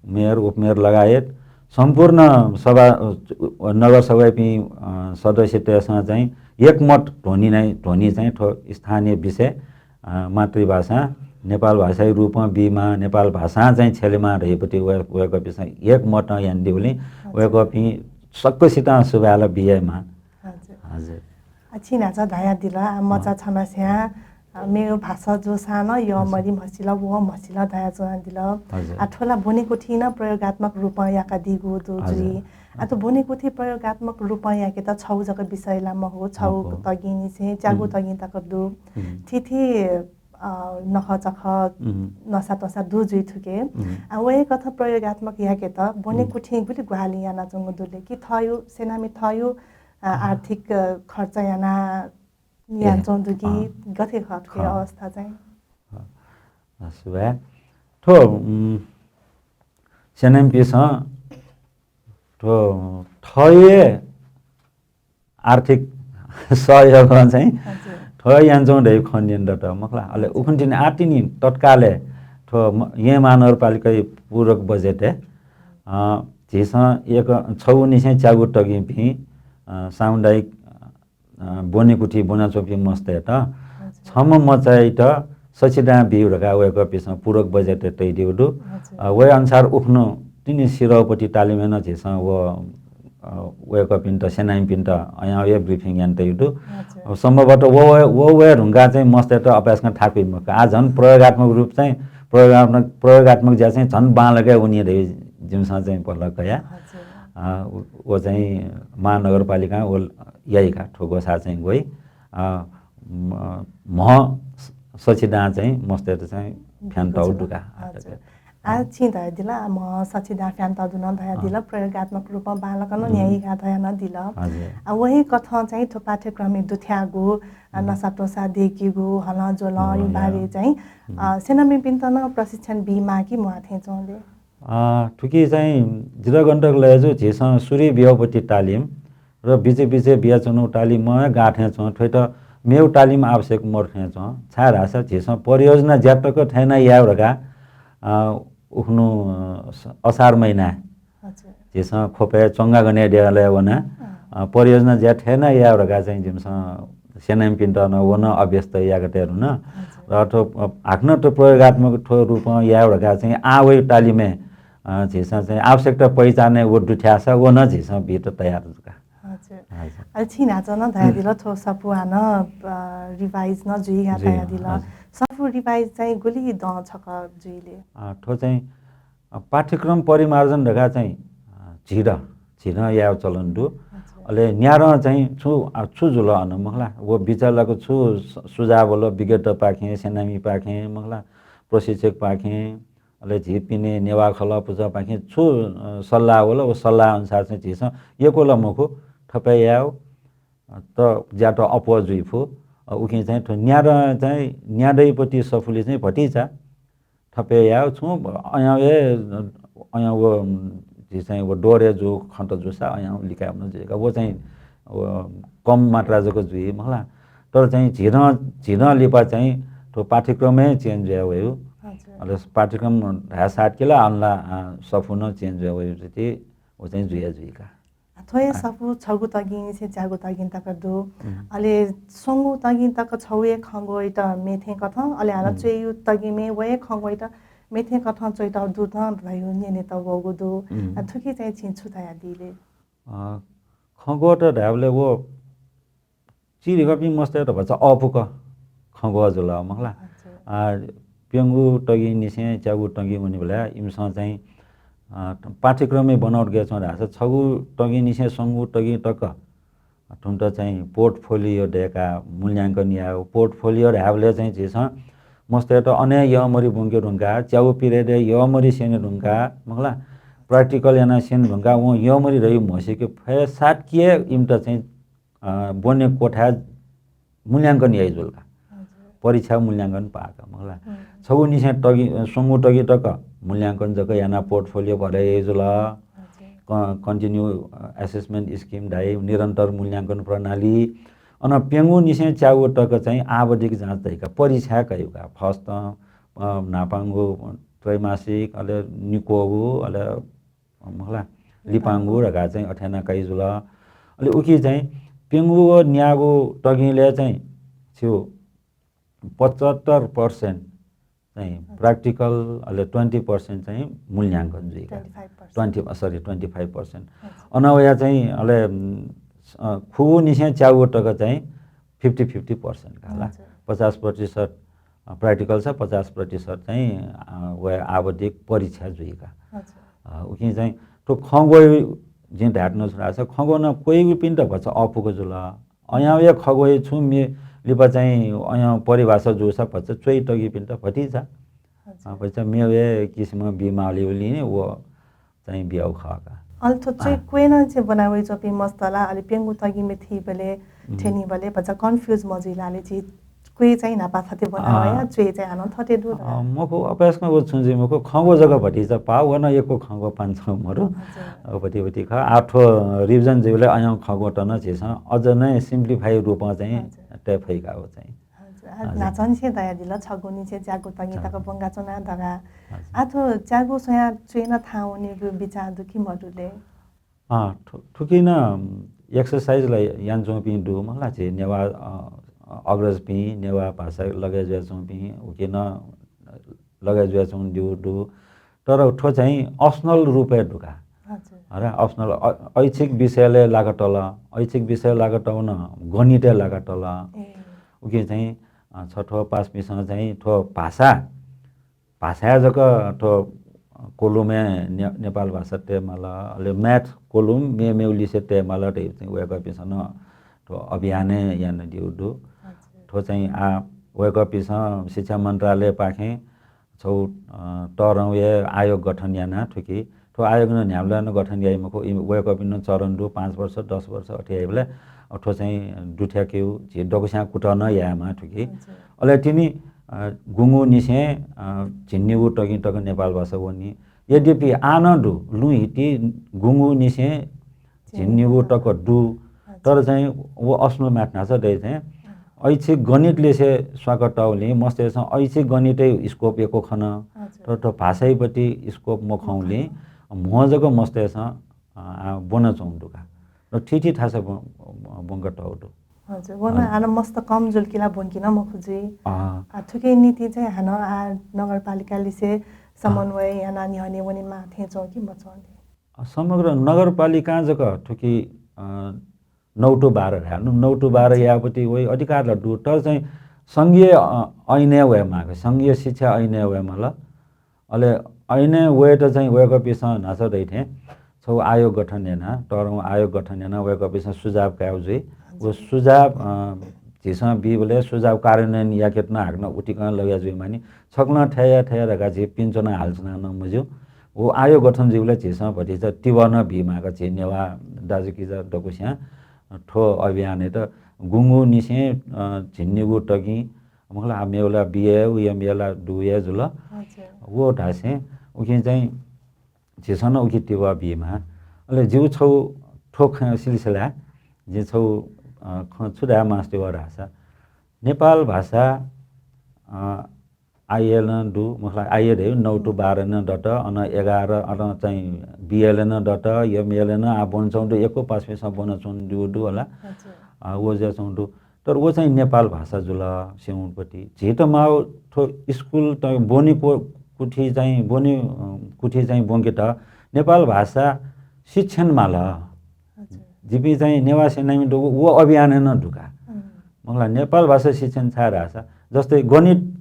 मेयर, उपमेयर लगायत सम्पूर्ण सभा, अ, नगरसभायापिं, अ, सदस्यतय्‌सं चाहिँ एकमत ध्वनि नै, ध्वनि चाहिँ थ्व स्थानीय विषय, अ, मातृभाषा नेपाल भाषाया रूपं बीमाः, नेपाल भाषां चाहिँ छ्यलेमाः धइपति वय्-, वय्‌कःपिन्सं एकमतं यानादीगुलिं हजुर। वय्‌कःपिं सकसितं सुभाय् ला बियायेमाः। हजुर। हजुर। आ, छिं न्हाचः धयादिल, आ, मचा अँ। छम्हस्यां, आ, मेगु भाषा जूसां नं यःमरि म्हसिल, व म्हसिल धयाच्वनादिल। हजुर। आ, थ्व ला ब्वनेकुथिं नं प्रयोगात्मक रूपं याकादीगु दु हजुर। जुइ। आ, थ्व ब्वनेकुथि प्रयोगात्मक रूपं याकेत छगू जक विषय ला मखु, छगू मखु। तगिंनिसें च्यागू उम्। तगिं तक दु। उम्। थीथी, अ, नखःचखः उम्। नसातुसा दु जुइ थुके। उम्। आ, वय्‌कथं प्रयोगात्मक याकेत ब्वनेकुथिं उम्। गुलि ग्वाहालि यानाच्वंगु दु ले कि थःयु, स्यनामि थःयु अ, अँ। आर्थिक, अ, खर्च याना, अँ। यानाच्वंगु दु कि अँ। गथे खः थुके अवस्था चाहिँ? अँ। अँ, सुभाय्। थ्व, उम्, सेनामिपिसं थ्व थःया आर्थिक सहयोगं चाहिँ थ्व यानाच्वं धइगु खँ न्यनेदत मखु ला। अले उखुन्हु तिनि आः तिनि तत्कालय् थ्व म-, येँ महानगरपालिकाया पूरक बजेटय्, अ, झीसं एक छगू निसें च्यागू तगिंपिं, अ, सामुदायिक, अ, ब्वनेकुथि ब्वनाच्वंपिं मस्तय्त छम्ह मचायात सछिदां ब्यू धकाः वय्कःपिसं पूरक बजेटय् तयादीगु दु। अ, वय् अनुसार उखुन्हु तिनि सिरौपति तालिमय् नं झीसं व, अ, वय्कःपिन्त, सेनामिपिन्त अयावया briefing यानातयागु दु। अ, सम्भवतः व, व, व वये धुंकाः चाहिँ मस्तय्त अभ्यासकं थाकुइ मखु। आः झन प्रयोगात्मक रूप चाहिँ, प्रयोगात्मक, प्रयोगात्मक ज्या चाहिँ झन बांलाक वनी धइ जिमिसं चाहिँ पलख कया। अ, व, व चाहिँ महानगरपालिकां व याइका थ्व ग्वसाः चाहिँ ग्वइ। अ, म-, म्ह सछिदां चाहिँ मस्तय्त चाहिँ फ्यान्तौ दुका। आः छिं धयादिल, म्ह सछिदां फ्यान्तौ दुन धयादिल, प्रयोगात्मक रूपं बांलाक नं न्ह्याइका धया नं दिल। अ, वहे कथं चाहिँ थ्व पाठ्यक्रमय् दुथ्याःगु, अ, नसात्वँसा देकीगु, हलंज्वलंया बारे चाहिँ, अ, सेनामिपिन्त नं प्रशिक्षण बीमाः कि म्वाः थें च्वं ले? अ, थुकी चाहिँ जितः गन तक लय् जू, झीसं सुरुइ ब्यौपति तालिम र बिचय् बिचय् बियाच्वंगु तालिमं हे गाः थें च्वं, थ्वयात मेगु तालिम आवश्यक मदु थें च्वं। छाय्धाःसा झीसं परियोजना ज्या तक थथे यानाः यायेगु धकाः, अ, उखुन्हु, अ, असार महिनाय् झीसं ख्वपय् च्वंगागनय् देवालय् वनाः, अ, परियोजना ज्या थथे यायेगु धकाः चाहिँ जिमिसं सेनामिपिन्त नं व नं अभ्यस्त याकातयागु दु। र थ्व, अ, हाकनं थ्व प्रयोगात्मक थ्व रूपं यायेगु धकाः चाहिँ आः वइगु तालिमय्, अ, झीसं चाहिँ आवश्यकता पहिचानय् व दुथ्याःसा व नं झीसं बीत तयार जुका। हजुर। अले छिं न्हाचः नं धयादिल, थ्व सफू हानं, अ, revise नं जुइगा धयादिल। सफू revise चाहिँ गुलि दँ छकः जुइ ले? अ, थ्व चाहिँ, अ, पाठ्यक्रम परिमार्जन धकाः चाहिँ, अ, झिदँ, झिदँ यायेगु चलन दु। अले न्यादँ चाहिँ छु, अ, छु जुल अन मखु ला, व बिचाः लाक छु स-, सुझाव वल विज्ञतपाखें, सेनामीपाखें मखु ला, प्रशिक्षकपाखें, अले झी पिने नेवाः खलः पुचःपाखें छु, अ, सल्लाह वल, व सल्लाह अनुसार चाहिँ झीसं यक्व ला मखु, थपय् यायेगु, अ, त ज्यात अप्वः जुइ फु। अ, उकिं चाहिँ थ्व न्यादँ चाहिँ न्यादँयापति सफुलि चाहिँ भतिचा थपय् यायेगु छुं अयां हे, अयां व, झी चाहिँ व डोरे जू खँत जूसा अयां लिकाये मनु जुइका। व चाहिँ व कम मात्रा जक जुइ मखु ला। तर चाहिँ झिदँ, झिदँ लिपा चाहिँ थ्व पाठ्यक्रम हे change जुया वयु। अले पाठ्यक्रम धाये साथ कि ला अनला, अ, सफू नं change जुया वयु जति व चाहिँ जुया जुइका। थ्व हे सफू छगू तगिंनिसें च्यागू तगिं तक दु। अले स्वंगू तगिं तक छगू हे खँग्वःयात मेथें कथं, अले हानं च्वय्यू तगिंम्ह व हे खँग्वःयात मेथें कथं च्वयातःगु दु नं धयागु न्यनेत वःगु दु। अ, थुकी चाहिँ छिं छु धयादी ले? अ, खँग्वःत धायेबलय् व चिधिकःपिं मस्तय्त भचा अःपुक खँग्वः जुल मखु ला। अ, प्यंगू तगिंनिसें च्यागू तगिं वनेबलय् इमिसं चाहिँ, अ, पाठ्यक्रमय् बनौट गय् च्वं धाःसा छगू तगिंनिसें स्वंगू तगिं तक थुन्त चाहिँ portfolio दय्काः मूल्यांकन यायेगु। Portfolio धायेबलय् चाहिँ झीसं मस्तय्त अन हे यःमरि ब्वंके धुंकाः, च्यागू period-य् यःमरि स्यने धुंकाः मखु ला, practical यानाः स्यने धुंकाः वं यःमरि धयागु म्हसीके फय् साथ कि हे इमित चाहिँ अ, ब्वने क्वथाय् मूल्यांकन याइ जुल का। परीक्षा मूल्यांकन पाः का मखु ला। छगू निसें तगि, स्वंगू तगि तक मूल्यांकन जक यानाः portfolio भरे याइ जुल। क-, continue, अ, assessment scheme धाइ, निरन्तर मूल्यांकन प्रणाली। अन प्यंगू निसें च्यागू तक चाहिँ आवधिक जाँच धाइ का, परीक्षा कयु का। फस्तँ, अ, न्हापांगु त्रैमासिक, अले निक्वःगु, अले मखु ला, लिपांगु धकाः चाहिँ अथे यानाः कइ जुल। अले उकी चाहिँ प्यंगू व न्यागू तगिंलय् चाहिँ छु पचहत्तर percent चाहिँ practical, अले twenty percent चाहिँ मूल्यांकन जुइका। Twenty five percent। Twenty, अ, sorry, twenty five percent। अन वया चाहिँ अले, उम्, अ, खुगू निसें च्यागू तक चाहिँ fifty fifty percent का ला। पचास प्रतिशत अ, practical छ, पचास प्रतिशत चाहिँ, अ, व आवधिक परीक्षा जुइका। अ, उकिं चाहिँ थ्व खँग्वः जिं धायेत नं छु धाःसा खँग्वः नं क्वय्गूपिन्त भचा अःपुक जुल। अयां व खँग्वः छुं मे लिपा चाहिँ अयां परिभाषा जूसा भचा च्वय् तगिपिन्त भतिचा। अ, भचा मे व किसिम बीमाली उलिं व चाहिँ बियाउ खः का। अले थ्व च्वय् क्वय् नं चाहिँ ब्वना वइच्वंपिं मस्त ला, अले प्यंगू तगिं मे थीबलय्, थ्यनीबलय् भचा confuse मजुइ ला, अले झी क्वय् चाहिँ न्हापा थथे ब्वना वया, च्वय् चाहिँ हानं थथे दु धकाः। अँ, मखु, अभ्यासकं व छुं जुइ मखु, खँग्वः जक भतिचा पाः, व नं यक्व खँग्वः पान छगू मरु। हजुर। अ, भति भति खः। आ, थ्व revision जुइबलय् अयं खँग्वःत नं झीसं अझ नै simplify रूपं चाहिँ हजुर। तये फइका व चाहिँ। हजुर। आ, हजुर। न्हाचंनिसें धयादिल, छगूनिसें च्यागू तगिं तक हजुर। ब्वंकाच्वना धकाः। हजुर। आ, थ्व च्यागू स्वयां च्वय् नं थाहां वनीगु बिचाः दु कि मदु ले? अँ, थु-, थुकी नं exercise ला यानाच्वंपिं दु, मला झी नेवाः, अ, अ, अग्रजपिं, नेवाः भाषा लगय् जुयाच्वंपिं, उकी नं लगय् जुयाच्वंगु दु। तर थ्व चाहिँ optional रूपय् दु का। हजुर। अरे, optional, अ, ऐच्छिक विषयलय् लाकातल, ऐच्छिक विषय लाकातल नं गणितय् लाकातल। ए। उकी चाहिँ, अ, छथ्व पासापिंसं चाहिँ थ्व भाषा भाषाय् जक थ्व कोलुमय् ने-, नेपाल भाषा तयेमाल, अले math कोलुम मेमेगु लिसे तयेमाल धइगु चाहिँ वय्कःपिंसं नं थ्व अभियानय् यानादीगु दु। हजुर। थ्व चाहिँ आ, वय्कःपिंसं शिक्षा मन्त्रालयपाखें छगू, अ, तःधंगु हे आयोग गठन यानाः थुकी, थ्व आयोग नं न्ह्याबलें नं गठन याइ मखु, इ-, वय्कःपिं नं चरण दु, पाँच वर्ष, दस वर्ष अथे याइबलय्, अ, थ्व चाहिँ दुथ्याकेगु, झी दक्वस्यां कुतः नं यायेमाः थुकी। हजुर। अले तिनि अ, गुंगूनिसें, अ, झिंनिगू तगिं तक नेपाल भाषा वनी। यद्यपि आः नं दु, लुँ हिति गुंगूनिसें झिंनिगू तक दु, हजुर। तर चाहिँ व optional math न्हाचः दइ चाहिँ। हजुर। ऐच्छिक गणित लिसे स्वाकतःगुलिं मस्तय्सं ऐच्छिक गणितय् scope यक्व खन, हजुर। तर थ्व भाषाय् पति scope मखंगुलिं मखन। म्हो जक मस्तय्सं, अ, आ, ब्वनाच्वंगु दु का। र थीथी थासय् ब्वं-, ब्वंकातःगु दु। हजुर, व नं हजुर। हानं मस्त कम जुल कि ला ब्वंके नं मखु जुइ। अँ। आ, थुकिया निंतिं चाहिँ हानं आ नगरपालिका लिसे समन्वय अँ। यानाः न्ह्यःने वनेमाः थें च्वं कि मच्वं ले? अ, समग्र नगरपालिकां जक थुकी, अ, नौ to बाह्र धाये, नौ to बाह्र हजुर। यायेपति वइ अधिकार ला दु, तर चाहिँ संघीय, अ, ऐनय् वयेमाः, संघीय शिक्षा ऐनय् वयेमाल। अले ऐनय् वयेत चाहिँ वय्कःपिंसं न्हाचः दइथें छगू आयोग गठन यानाः, तःधंगु आयोग गठन यानाः वय्कःपिंसं सुझाव कायेगु जुइ। हजुर। व सुझाव, अ, झीसं बीबलय् सुझाव कार्यान्वयन याकेत नं हाकनं उतिकं लगे जुइमानि। छकलं थथे या, थथे या धकाः झी पिने च्वनाः हालाच्वना नं मज्यू। व आयोग गठन जुइबलय् झीसं भतिचा तिबः नं बीमाः का, झी नेवाः दाजुकिजा दक्वस्यां थ्व अभियानयात गुंगूनिसें, अ, झिंनिगू तगिं, मखु ला, आ, मेगु ला B A, व M A ला दु हे जुल। हजुर। व धासें उकिं चाहिँ झीसं नं उकी तिबः बीमाः। अले जिगु छगू थ्व खँ सिलसिला, जिं छगू, अ, खँ छु धाये मास्ति वः धाःसा, नेपाल भाषा, अ, I A नं दु, मखु ला, I A धइगु नौ to बाह्र नं दत, अन एघार, अन चाहिँ B A नं दत, M A नं आ ब्वनाच्वंगु दु, यक्व पासापिंसं ब्वनाच्वंगु दु होला। हजुर। अ, व जुयाच्वंगु दु। तर व चाहिँ नेपाल भाषा जुल, स्यंगुपति। झीत माःगु थ्व स्कुल त ब्वने कु-, कुथि चाहिँ ब्वने, अ, कुथि चाहिँ ब्वंकेत नेपाल भाषा शिक्षण माल। हजुर। जिपिं चाहिँ नेवाः सेनामि दुगु व अभियानय् नं दु का। उम्। मखु ला, नेपाल भाषा शिक्षण छाय् धाःसा, जस्तै गणित,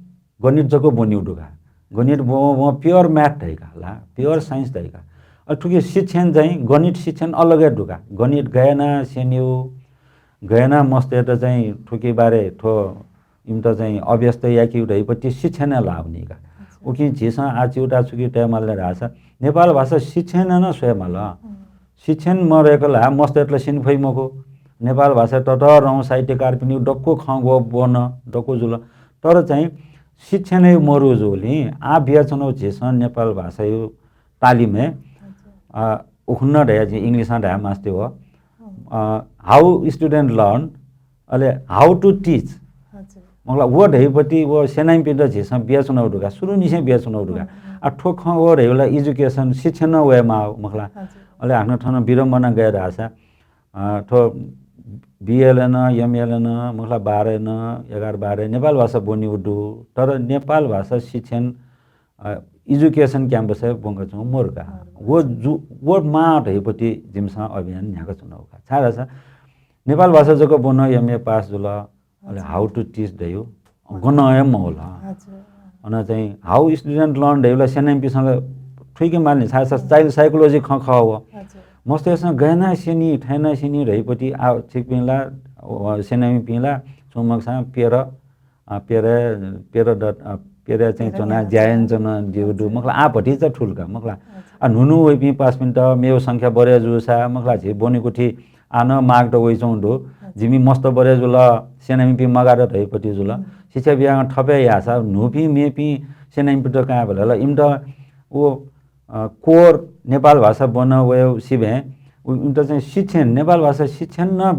गणित जक ब्वनीगु दु का। गणित ब्वं, ब्वं pure math धइ का ला, pure science धइ का। अ, थुकी शिक्षण चाहिँ गणित शिक्षण अलग हे दु का। गणित गय् यानाः स्यनीगु, गय् यानाः मस्तय्त चाहिँ थुकी बारे थ्व इमित चाहिँ अभ्यस्त याकीगु धइपति शिक्षणय् लाःगु नि का। अच्छा। उकिं झीसं आः च्यूताः छुकी तयेमाल धाःसा नेपाल भाषा शिक्षणय् नं स्वयेमाल। हम्म। शिक्षण मदय्क ला मस्तय्त ला स्यने फइ मखु। नेपाल भाषा ततःधंगु साहित्यकारपिनिगु दक्व खँग्वः ब्वन दक्व जुल। तर चाहिँ शिक्षणय् मरु जूगुलिं आः बियाच्वनागु झीसं नेपाल भाषायु तालिमय्, अच्छा। अ, उखुन्हु धया जिं English-ं धाये मास्ति वः। हम्म। अ, how student learn, अले how to teach। हजुर। मखु ला, व धइपति व सेनामिपिन्त झीसं बियाच्वनागु दु का, सुरुनिसें बियाच्वनागु दु का। हम्म, हम्म। आ, थ्व खँ व धइगु ला education, शिक्षण नं वयेमाः, मखु ला। हजुर। अले हानं थन विडम्बना गय् धाःसा, अ, थ्व B A-य् नं, M A-य् नं, मखु ला, बाह्रय् नं, एघार बाह्रय् नेपाल भाषा ब्वनीगु दु, तर नेपाल भाषा शिक्षण अ, education campus-य् ब्वंकाच्वंगु मरु का। मरु का। व जु-, व माः धइपति जिमिसं अभियान न्ह्याकाच्वनागु का। छाय्धाःसा नेपाल भाषा जक ब्वन, M A pass जुल, अले अच्छा। How to teach धइगु, अच्छा। गनं हे मवल। अच्छा। अन चाहिँ how student learn धइगु ला सेनामिपिन्सं ला थुइके माल नि, छाय्धाःसा हम्म। Child psychology खँ खः व। अच्छा। मस्तय्सं गय् यानाः स्यनी, थथे यानाः स्यनी धइपति आ छिकपिं ला, अ, सेनामिपिं ला च्वंम्हकसां प्यदँ अ, प्यदँय्, प्यदँ दत-, अ, प्यदँय् चाहिँ प्यदँय् च्वनाः न्ह्याः ज्या यानाच्वनादीगु दु। मखु ला, आः भतिचा थुल का, मखु ला। अच्छा। आ, न्हू न्हू वइपिं पासापिन्त मेगु संख्या बढे जूसा, मखु ला, झी ब्वनेकुथि आः नं मागत वइच्वंगु दु। अच्छा। जिमि मस्त बढे जुल, सेनामिपिं मगात धइपति जुल। हम्म। शिक्षा विभागं थप हे याःसा न्हूपिं मेपिं सेनापिन्त कायेबलय् ला इमित व, अ, core नेपाल भाषा ब्वना वयेगु सिबें उ इमित चाहिँ शिक्षण, नेपाल भाषा शिक्षण नं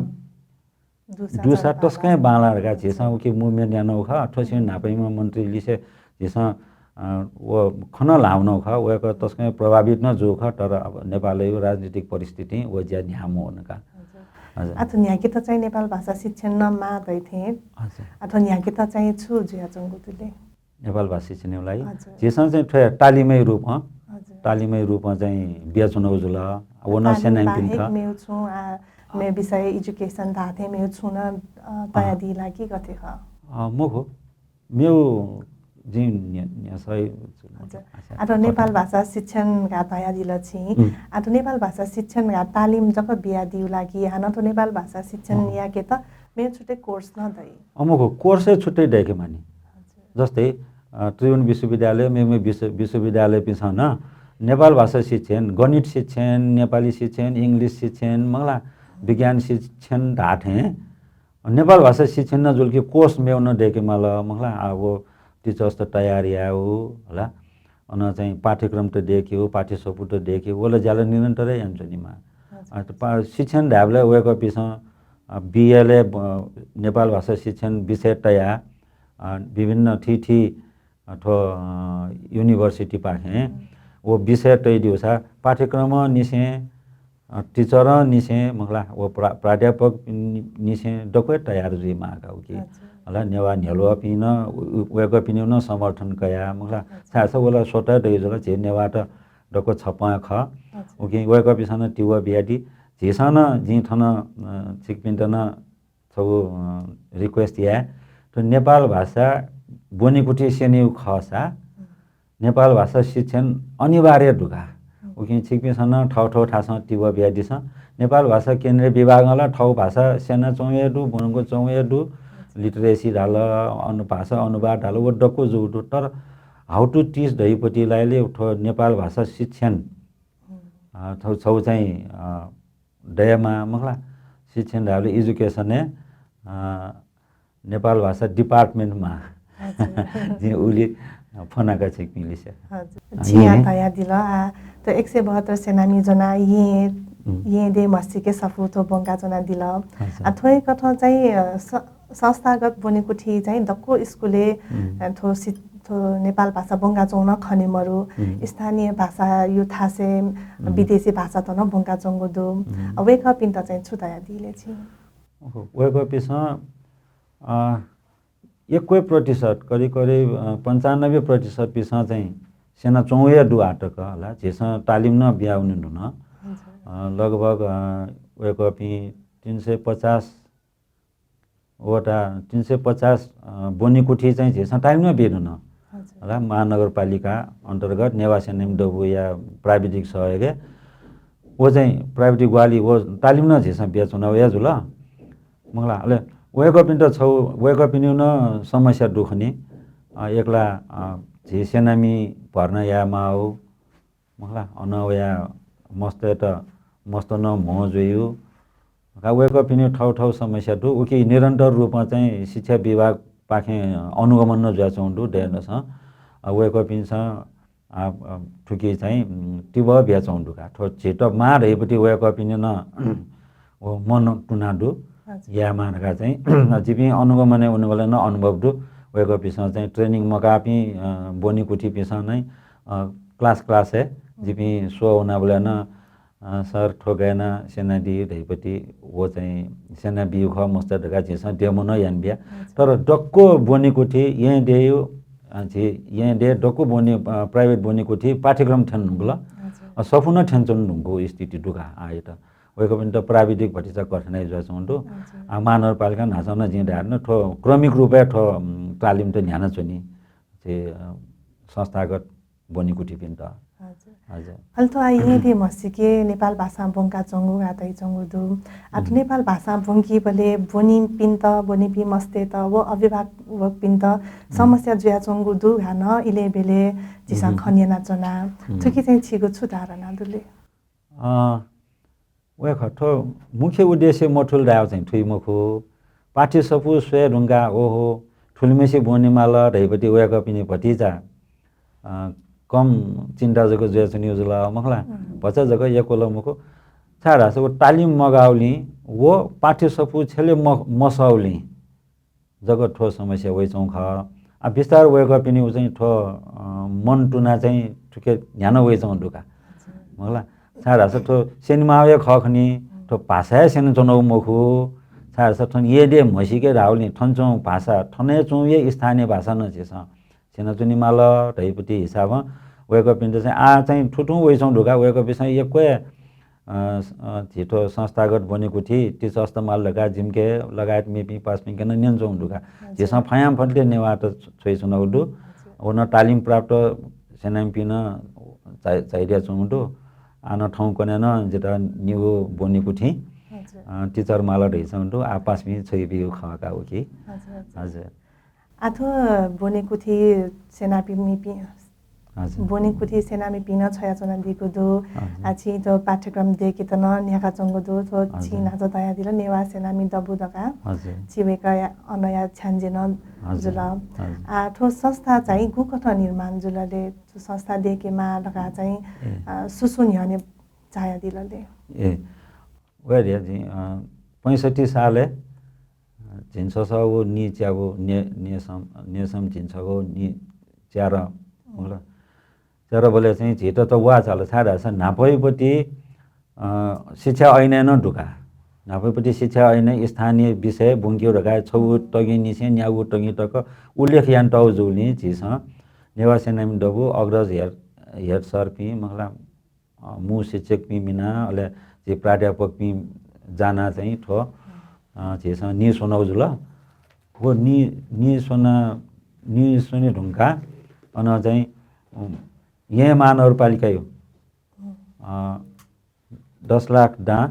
दुसा दुसा चर्चा तस्कं बांला। बांला धकाः झीसं उकी movement यानागु खः। थ्व सिबें न्हापायाम्ह मन्त्री लिसे झीसं, अ, व खँ नं ल्हानागु खः। वय्‌कः तस्कं प्रभावित नं जूगु खः, तर अब नेपालय् राजनीतिक परिस्थितिं व ज्या न्ह्याः मवंका। हजुर। हजुर। आः थ्व न्ह्याकेत चाहिँ नेपाल भाषा शिक्षण नं माः धइथें। हजुर। आः थ्व न्ह्याकेत चाहिँ छु जुयाच्वंगु दु ले? नेपाल भाषा शिक्षणया लागि हजुर। झीसं चाहिँ थ्व तालिमया रूपं, हजुर। तालिमया रूपं चाहिँ बियाच्वनागु जुल। व नं तालिम सेनापिन्त बाहेक मेगु छुं, आः, मेगु विषय education धाःथें मेगु छुं नं, अ, अँ। तयादी ला कि गथे खः? अँ, मखु। मेगु जिं न्ह्य-, न्ह्यसः हजुर। अच्छा, आः थ्व नेपाल भाषा शिक्षण धकाः धयादिल छिं। उम्। आः थ्व नेपाल भाषा शिक्षण धकाः तालिम जक बियादीगु ला कि हानं थ्व नेपाल भाषा शिक्षण उम्। याकेत मेगु छुट्टै course नं दइ? अँ, मखु, course हे छुट्टै दय्‌के मानि। हजुर। जस्तै, अ, त्रिभुवन विश्वविद्यालय, मेमेगु विश्व-, विश्वविद्यालयपिन्सं नं नेपाल भाषा शिक्षण, गणित शिक्षण, नेपाली शिक्षण, English शिक्षण, मखुला, विज्ञान शिक्षण धाःथें नेपाल भाषा शिक्षण नं जुल कि course मेगु नं दय्‌के माल, मखुला। आः व teachers त तयार यायेगु, हला। अन चाहिँ पाठ्यक्रम त दय्‌केगु, पाठ्यसफू त दय्‌केगु, व ला ज्या ला निरन्तर हे यानाच्वनेमाः। हजुर। अ, त पा-, शिक्षण धायेबलय् वय्‌कःपिन्सं, अ, BA लय्, अ, नेपाल भाषा शिक्षण विषय तयाः, अ, विभिन्न थीथी, अ, थ्व, अ, university पाखें हम्म। व विषय तयादिउसा पाठ्यक्रमंनिसें, अ, teacher निसें मखुला, व प्रा-, प्राध्यापक नि-, निसें दक्व हे तयार जुइमाःका उकी। अच्छा। हला, नेवाः न्ह्यलुवापिं नं उ-, उ-, वय्‌कःपिनिगु नं समर्थन कयाः मखुला। अच्छा। छाय्‌धाःसा व ला स्वतः दइ जुल, झी नेवाःत दक्व छप्पँ खः। अच्छा। उकिं वय्‌कःपिन्सं नं तिबः बियादी। झीसं नं, जिं थन, अ, छिकपिन्त नं छगू, अ, request याये। थ्व नेपाल भाषा ब्वनेकुथि स्यनीगु खःसा हम्म। नेपाल भाषा शिक्षण अनिवार्य दु का। हम्म। उकिं छिकपिन्सं नं थःथः थासं तिबः बियादिसँ। नेपाल भाषा केन्द्रीय विभागं ला थःगु भाषा स्यनाच्वंगु हे दु, ब्वनाच्वंगु हे दु। अच्छा। Literacy धाल, अनु-, भाषा अनुवाद धाल, व दक्व जूगु दु। तर how to teach धइपति लाइले थ्व नेपाल भाषा शिक्षण, हम्म। अ, थौ-, छौ चाहिँ, अ, दयेमाः मखुला, शिक्षण धायेबलय् education-य्, अ, नेपाल भाषा department माः। हजुर। जिं उलि फ्वनाका छिकपिं लिसे। हजुर। अ, छिं आः येँ। धयादिल, आः, त एक सय बहत्तर सेनामि ज्वनाः येँ, उम्। येँ देय् म्हसीके सफू थ्व ब्वंकाच्वनादिल। हजुर। आः, थ्व हे कथं चाहिँ, अ, स-, संस्थागत ब्वनेकुथि चाहिँ दक्व स्कुलय्, उम्। अ, थ्व सि-, थ्व नेपाल भाषा ब्वंकाच्वंगु नं खने मरु। उम्। स्थानीय भाषाया थासय् उम्। विदेशी भाषात नं ब्वंकाच्वंगु दु। उम्। अ, वय्‌कःपिन्त चाहिँ छु धयादी ले छिं? ओहो, वय्‌कःपिन्सं, अ, यक्व प्रतिशत, करिब करिब, अ, पन्चानब्बे प्रतिशत पिन्सं चाहिँ स्यनाच्वंगु हे दु आःतक हला। झीसं तालिम नं बियावने धुन। हजुर। अ, लगभग, अ, वय्‌कःपिं तीन सय पचास वटा, तीन सय पचास, अ, ब्वनेकुथि चाहिँ झीसं तालिम नं बियादीधुन। हजुर। हला, महानगरपालिका अन्तर्गत नेवाः सेनामि दबूया प्राविधिक सहयोगय् व चाहिँ प्राविधिक ग्वाहालि व तालिम नं झीसं बियाच्वना वया जुल। मखुला, अले वय्‌कःपिन्त छौ, वय्‌कःपिनिगु नं समस्या दु खनी। अ, एकला, अ, झी सेनामि भर्ना यायेमाःगु, मखुला, अन वया मस्तय्‌त, मस्त नं म्हो जुइगु। का वय्‌कःपिनिगु थौ थौ समस्या दु। उकी निरन्तर रूपं चाहिँ शिक्षा विभागपाखें अनुगमन नं जुयाच्वंगु दु, दय्‌नसं। अ, वय्‌कःपिन्सं, अ, अ, थुकी चाहिँ, उम्, तिबः बियाच्वंगु दु का। थ्व झीत माः धइपति वय्‌कःपिनिगु नं व मन तुना दु, हजुर। यायेमाः धकाः चाहिँ जिपिं अनुगमनय् वनेबलय् नं अनुभव दु। वय्‌कःपिन्सं चाहिँ training मकाःपिं, अ, ब्वनेकुथिपिन्सं नै, अ, class class-य् हम्म। जिपिं स्वः वनाबलय् नं, अ, सर, थ्व गय् यानाः स्यनादी धइपति व चाहिँ स्यनाबीगु खः मस्त धकाः झीसं demo नं यानाबिया। हजुर। तर दक्व ब्वनेकुथि येँ देय्, अ, झी येँ देय् दक्व ब्वने, अ, private ब्वनेकुथि पाठ्यक्रम थ्यने धुंकल। हजुर। अ, सफू नं थ्यनाच्वने धुंकूगु स्थिति दु का आःयात। वय्‌कःपिन्त प्राविधिक भतिचा कठिनाइ जुयाच्वंगु दु। हजुर। आ, महानगरपालिका न्हाचः नं जिं धाये धुन, थ्व क्रमिक रूपय् थ्व, उम्, तालिमत न्ह्यानाच्वनी। झी, अ, संस्थागत ब्वनेकुथिपिन्त। हजुर। हजुर। अले थ्व आः येँ देय् म्हसीके नेपाल भाषां ब्वंकाच्वंगु धकाः धयाच्वंगु दु। आः थ्व उम्। नेपाल भाषां ब्वंकीबलय् ब्वनीपिन्त, ब्वनीपिं मस्तय्‌त व अभिभावकपिन्त उम्। समस्या जुयाच्वंगु दु धकाः नं इलय् ब्यलय् झीसं उम्। खँ न्यनाच्वना। उम्। थुकी चाहिँ छिगु छु धारणा दु ले? अ, वय्‌कः थ्व मुख्य उद्देश्य मथुल धायेगु चाहिँ थुइ मखु। पाठ्यसफू स्वये धुंकाः, ओहो, थुलिमछि ब्वनेमाल धइपति वय्कःपिनि भतिचा, अ, कम चिन्ता जक जुयाच्वनीगु जुल, मखु ला? हम्म। भचा जक यक्वल मखु। छाय्धाःसा व तालिम मगाःगुलिं, व पाठ्यसफू छ्यले म-, मसःगुलिं जक थ्व समस्या वइच्वंगु खः। आ, बिस्तार वय्कःपिनि उ चाहिँ थ्व, अ, मन तुना चाहिँ थुके न्ह्याना वइच्वंगु दु का। मखु ला? छाय्धाःसा थ्व स्यनेमाःगु हे खः खनी, थ्व भाषा हे स्यनाच्वनागु मखु। छाय्धाःसा थन येँ देय् म्हसीके धाःगुलिं थन च्वंगु भाषा, थन हे च्वंगु हे स्थानीय भाषा नं झीसं स्यनाच्वनेमाल धइपति हिसाबं वय्कःपिन्त चाहिँ आः चाहिँ थुथुं वइच्वंगु दु का। वय्कःपिन्सं यक्व हे, अ, अ, झी थ्व संस्थागत ब्वनेकुथि, टिचर्स त माल धकाः जिमिके लगायत मेपिं पासापिंके नं न्यनाच्वंगु दु का। हजुर। झीसं फयांफन्ते नेवाःत छ्वइच्वनागु दु। हजुर। व नं तालिम प्राप्त सेनामिपिं नं झाइ-, झाइदियाच्वंगु दु। आः नं थौंकन्हय् नं जितः निगू ब्वनेकुथिं, हजुर। अ, टिचर माल धइच्वंगु दु। आः पासापिं छ्वइब्यूगु खः का उकी। हजुर, हजुर। हजुर। आः थ्व ब्वनेकुथि सेनामिपिं, हजुर। ब्वनेकुथि सेनामिपिं नं छ्वयाच्वनादीगु दु। हजुर। आः छिं थ्व पाठ्यक्रम दय्केत नं न्ह्याकाच्वंगु दु। थ्व हजुर। छिं न्हाचः धयादिल नेवाः सेनामि दबू धकाः। हजुर। छि वय्कःया अनया छ्याञ्जे नं हजुर। जुल। हजुर। आः थ्व संस्था चाहिँ गुकथं निर्माण जुल ले? थ्व संस्था दय्केमाः धकाः चाहिँ, ए। अ, सु सु न्ह्यःने झायादिल ले? ए, वया रे, जिं, अ, पैंसठ्ठी सालय्, अ, झिंछसः व नीच्यागु ने-, नेसं, नेसं झिंछगू नीच्यार, हम्म। मखु ला? च्यारबलय् चाहिँ झीत त वाःचाल, छाय्धाःसा न्हापायापति, अ, शिक्षा ऐनय् नं दुका। न्हापायापति शिक्षा ऐनय् स्थानीय विषय ब्वंकेगु धकाः छगू तगिंनिसें न्यागू तगिं तक उल्लेख यानातःगु जूगुलिं झीसं नेवाः सेनामि दबू अग्रज हेड, हेड सरपिं, मखु ला, अ, मू शिक्षकपिं मिनाः, अले झी प्राध्यापकपिं जानाः चाहिँ थ्व, अ, झीसं नीस्वनागु जुल। व नी, नीस्वना, नीस्वने धुंकाः अन चाहिँ, उम्, येँ महानगरपालिकाया, अ, दस लाख दां,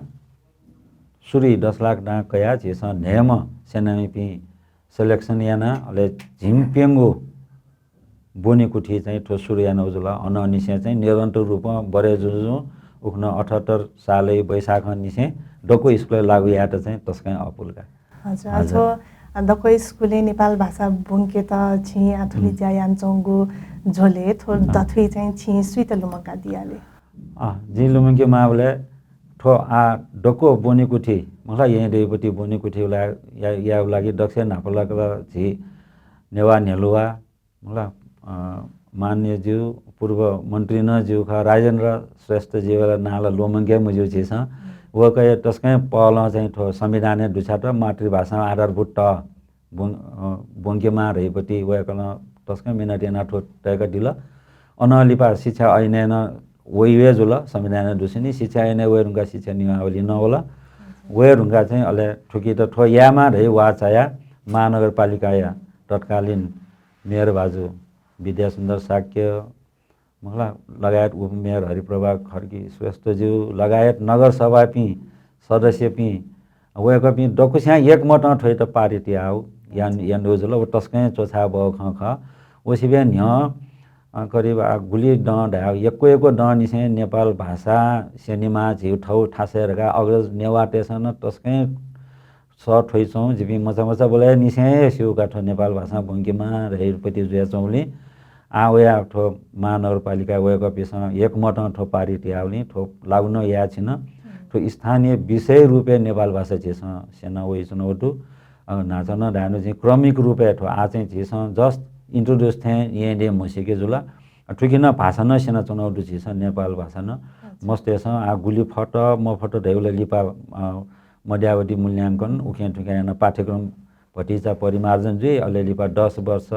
सुरुइ दस लाख दां कयाः झीसं न्हय्म्ह सेनामिपिं selection यानाः, अले झिंप्यंगू ब्वनेकुथि चाहिँ थ्व सुरु यानागु जुल। अनंनिसें चाहिँ निरन्तर रूपं बढे जुजुं उखुन्हु अठहत्तर सालय् वैशाखंनिसें दक्व स्कुलय् लागू यायेत चाहिँ तसकं अःपुल का। हजुर, हजुर। अथवा दक्व स्कुलय् नेपाल भाषा ब्वंकेत छिं आः थुलि हुँ। ज्या यानाच्वंगु झ्वलय् थ्व अँ। दथुइ चाहिँ छिं सुइत लुमंकादिया ले? अँ, जिं लुमंके माःबलय् थ्व आः दक्व ब्वनेकुथि, मखु ला, येँ देय्‌पति ब्वनेकुथि ला, या, यायेगु लागि दक्वसिया न्हापालाक झी नेवाः न्ह्यलुवा, मखु ला, अ, माननीय ज्यू, पूर्व मन्त्री नं ज्यू खः, राजेन्द्र श्रेष्ठ ज्यूया ला नां ला ल्वःमंके मज्यू झीसं। वय्‌कःया तसकं पहलं चाहिँ थ्व संविधानय् दुछ्यात मातृभाषां आधारभूत तह ब्वं-, अ, ब्वंकेमाः धइपति वय्‌कलं तसकं मिनत यानाः थ्व तय्‌कादिल। अनं लिपा शिक्षा ऐनय् नं वइ हे जुल, संविधानय् दुसेंलि शिक्षा ऐनय् वये धुंकाः शिक्षा नियमावली नं वल। वये धुंकाः चाहिँ अले थुकित थ्व यायेमाः धइ वाःचायाः महानगरपालिकाया तत्कालीन मेयर भाजु विद्यासुन्दर शाक्य, मखु ला, लगायत उपमेयर हरिप्रभा खड्गी श्रेष्ठज्यू लगायत नगरसभापिं सदस्यपिं, वय्‌कःपिं दक्वसियां एकमतं थ्वइत पारित याः, यान-, यानागु जुल। व तसकं च्वछाये बहःगु खँ खः। व सिबें न्ह्यः, अ, करिब, आ, गुलि दँ धायेगु, यक्व यक्व दँनिसें नेपाल भाषा स्यनेमाः झीगु थःगु थासय् धकाः अग्रज नेवाःतय्‌सं नं तसकं सः थ्वइच्वं। जिपिं मचा मचाबलय्‌निसें हे स्यू का थ्व नेपाल भाषां ब्वंकेमाः धइपति जुयाच्वंगुलिं आः वयाः थ्व महानगरपालिका वय्‌कःपिंसं एकमतं थ्व पारित याःगुलिं थ्व लागू नं याये छिन। थ्व स्थानीय विषय रूपय् नेपाल भाषा झीसं स्यना वइच्वनागु दु। अ, न्हाचः नं धायेनु झी क्रमिक रूपय् थ्व आः चाहिँ झीसं just introduce थें येँ देय् म्हसीके जुल। अ, थुकिं नं भाषा नं स्यनाच्वनागु दु झीसं नेपाल भाषा नं। अच्छा। मस्तय्‌सं आः गुलि फत मफत धइबलय् लिपा, अ, मध्यावधि मूल्यांकन उखें थुखें यानाः पाठ्यक्रम भतिचा परिमार्जन जुइ, अले लिपा दस वर्ष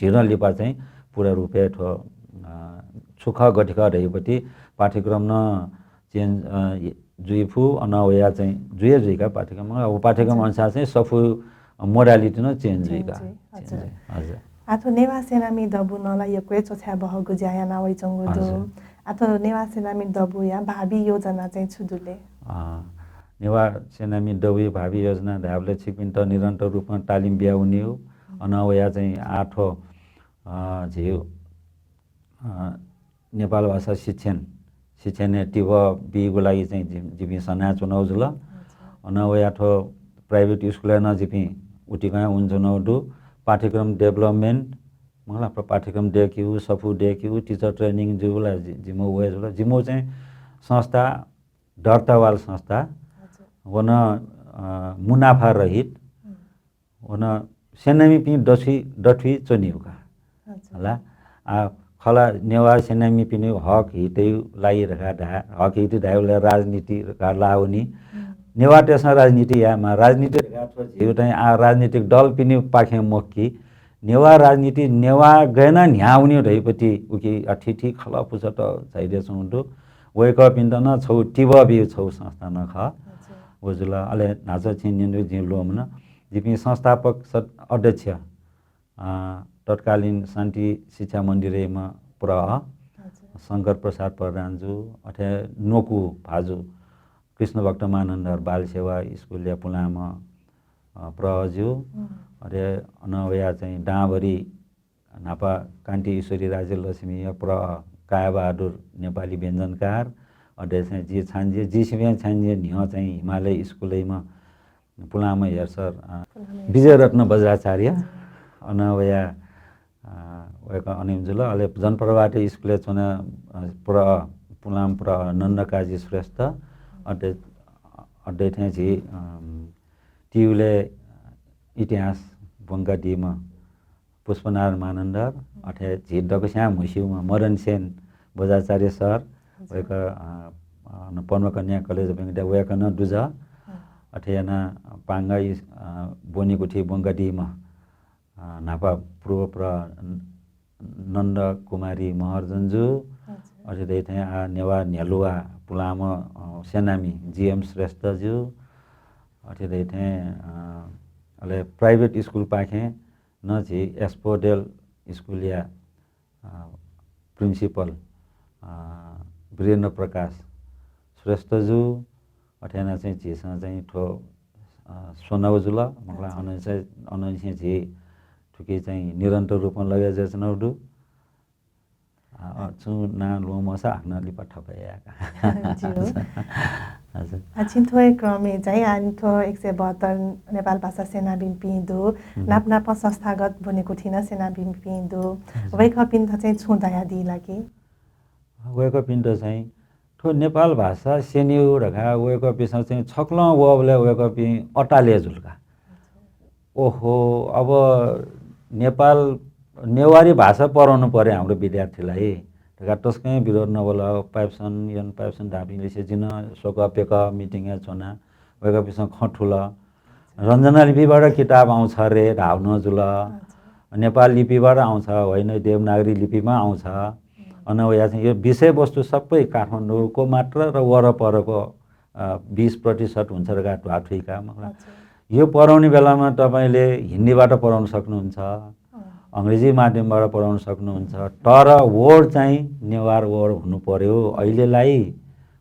झिरं लिपा चाहिँ पूरा रूपय् थ्व, अ, छु खः गथे खः धइपति पाठ्यक्रम नं change, अ, जुइ फु, अनं वयाः चाहिँ जुइ हे जुइ का पाठ्यक्रम। अब पाठ्यक्रम हजुर। अनुसार चाहिँ सफू modality नं change जुइ का। Change जुइ, हजुर। Change जुइ, हजुर। आः थ्व नेवाः सेनामि दबू नं ला यक्व हे च्वछाये बहःगु ज्या याना वइच्वंगु दु। हजुर। आः थ्व नेवाः सेनामि दबूया भावी योजना चाहिँ छु दु ले? अ, नेवाः सेनामि दबूया भावी योजना धायेबलय् छिकपिन्त निरन्तर रूपं तालिम बिया वनेगु। अनं वयाः चाहिँ आः थ्व, अ, झीगु, अ, नेपाल भाषा शिक्षण, शिक्षणय् तिबः बीगु लागि चाहिँ जि-, जिपिं सनाच्वनागु जुल। अच्छा। अनं वयाः थ्व private स्कुलय् नं जिपिं उतिकं वनाच्वनागु दु। पाठ्यक्रम development, मखु ला, प्र-, पाठ्यक्रम दय्‌केगु, सफू दय्‌केगु, teacher training जूगु ला जि-, जिमिगु वये जुल। जिमिगु चाहिँ संस्था दर्तावाल संस्था, हजुर। व नं, अ, मुनाफा रहित, हुँ। व नं सेनामिपिं दथुइ, दथुइ च्वनीगु का। हजुर। हला। आ, खला नेवाः सेनामिपिनिगु हक हितयु लागि धकाः धाये, हक हित धायेबलय् राजनीति धकाः लावनी। हुँ। नेवाःतय्‌सं राजनीति यायेमाः, राजनीति धकाः थ्व झीगु चाहिँ आ राजनीतिक दलपिनिपाखें मखु कि, नेवाः राजनीति नेवाः गय् याना न्ह्यावनी धइपति उकी अथिति खलः पुचःत झाइदे च्वंगु दु। वय्‌कःपिन्त नं छगू तिबः बीगु छगू संस्था नं खः। हजुर। व जुल। अले न्हाचः छिं न्यनागु जिं ल्वःमन। जिपिं संस्थापक सद-, अध्यक्ष, अ, तत्कालीन शान्ति शिक्षा मन्दिरय्‌म्ह प्रअ, हजुर। शंकर प्रसाद प्रधान जु, अथे न्वकू भाजु कृष्णभक्त मानन्धर बाल सेवा स्कुलया पुलांम्ह, अ, प्रअ जु, हुँ। अथे अन वया चाहिँ दांभरि न्हापा कान्ति ईश्वरी राज्यलक्ष्मीया प्रअ कायबहादुर नेपाली व्यञ्जनकार, अथे चाहिँ जि छान्जे, जि सिबें छान्जे न्ह्यः चाहिँ हिमालय स्कुलय्‌म्ह पुलांम्ह हेड सर, अ, पुलांम्ह हेड सर। विजयरत्न बज्राचार्य, हजुर। अन वया, अ, वय्‌कः अन जुल। अले जनप्रभात स्कुलय् च्वना, अ, प्रअ, पुलांम्ह प्रअ नन्दकाजी श्रेष्ठ, अथे, अथे थें झी, अम, तिउले इतिहास ब्वंकादीम्ह पुष्पनारायण मानन्धर, अथे झी दक्वस्यां म्हस्यूम्ह मदनसेन बज्राचार्य सर, हजुर। वय्‌कः, अ, अ, पद्मकन्या कलेज ब्वंकादीम्ह वय्‌कः नं दुजः। अँ। अथे यानाः पांगा इ-, अ, ब्वनेकुथि ब्वंकादीम्ह, अ, न्हापा पूर्व प्र-, नन्द कुमारी महर्जन जु, हजुर। अथे धइथें आ नेवाः न्ह्यलुवा पुलांम्ह, अ, सेनामी जी एम श्रेष्ठ जु, अथे धइथें, अ, अले private स्कुलपाखें नं झी एस्पोडेल स्कुलया, अ, principal, अ, वीरेन्द्र प्रकाश श्रेष्ठ जु, अथे यानाः चाहिँ झीसं चाहिँ थ्व, अ, स्वनागु जुल। मखु ला, हजुर। अनंनिसें, अनंनिसें झी थुकी चाहिँ निरन्तर रूपमा लगे जुयाच्वनागु दु। अ, अ, छुं नां ल्वःमंसा हानं लिपा थप याये का। ज्यू। हजुर। अ, छिं थ्व हे क्रमय् चाहिँ आः थ्व एक सय बहत्तर नेपाल भाषा सेनानीपिं दु, हुँ। नाप नापं संस्थागत ब्वनेकुथि नं सेनानीपिं दु। हजुर। वय्‌कःपिन्त चाहिँ छुं धयादी ला कि? वय्‌कःपिन्त चाहिँ थ्व नेपाल भाषा स्यनीगु धकाः वय्‌कःपिन्सं चाहिँ छक्लं वःबलय् वय्‌कःपिं अताले जुल का। ओहो, अब नेपाल नेवारी भाषा पढाउनु पर्‍यो हाम्रो विद्यार्थीलाई धकाः तसकं विरोध नवल। पाइप्सन, यन पाइप्सन धाःपिं लिसे जिं नं स्वकः प्यकः meeting-य् च्वना, वय्‌कःपिन्सं खँ थुल। रञ्जना लिपिबाट किताब आउँछ रे धाःगु नं जुल। अच्छा। नेपाल लिपिबाट आउँछ होइन, देवनागरी लिपिमा आउँछ। हुँ। अन वया चाहिँ यो विषयवस्तु सबै काठमाडौँको मात्र र वरपरको, अ, बीस प्रतिशत हुन्छ धकाः ध्वाथुइका, मतलब। अच्छा। यो पढाउने बेलामा तपाईँले हिन्दीबाट पढाउन सक्नुहुन्छ, अँ। अङ्ग्रेजी माध्यमबाट पढाउन सक्नुहुन्छ, तर word चाहिँ नेवार word हुनु पर्‍यो। अहिलेलाई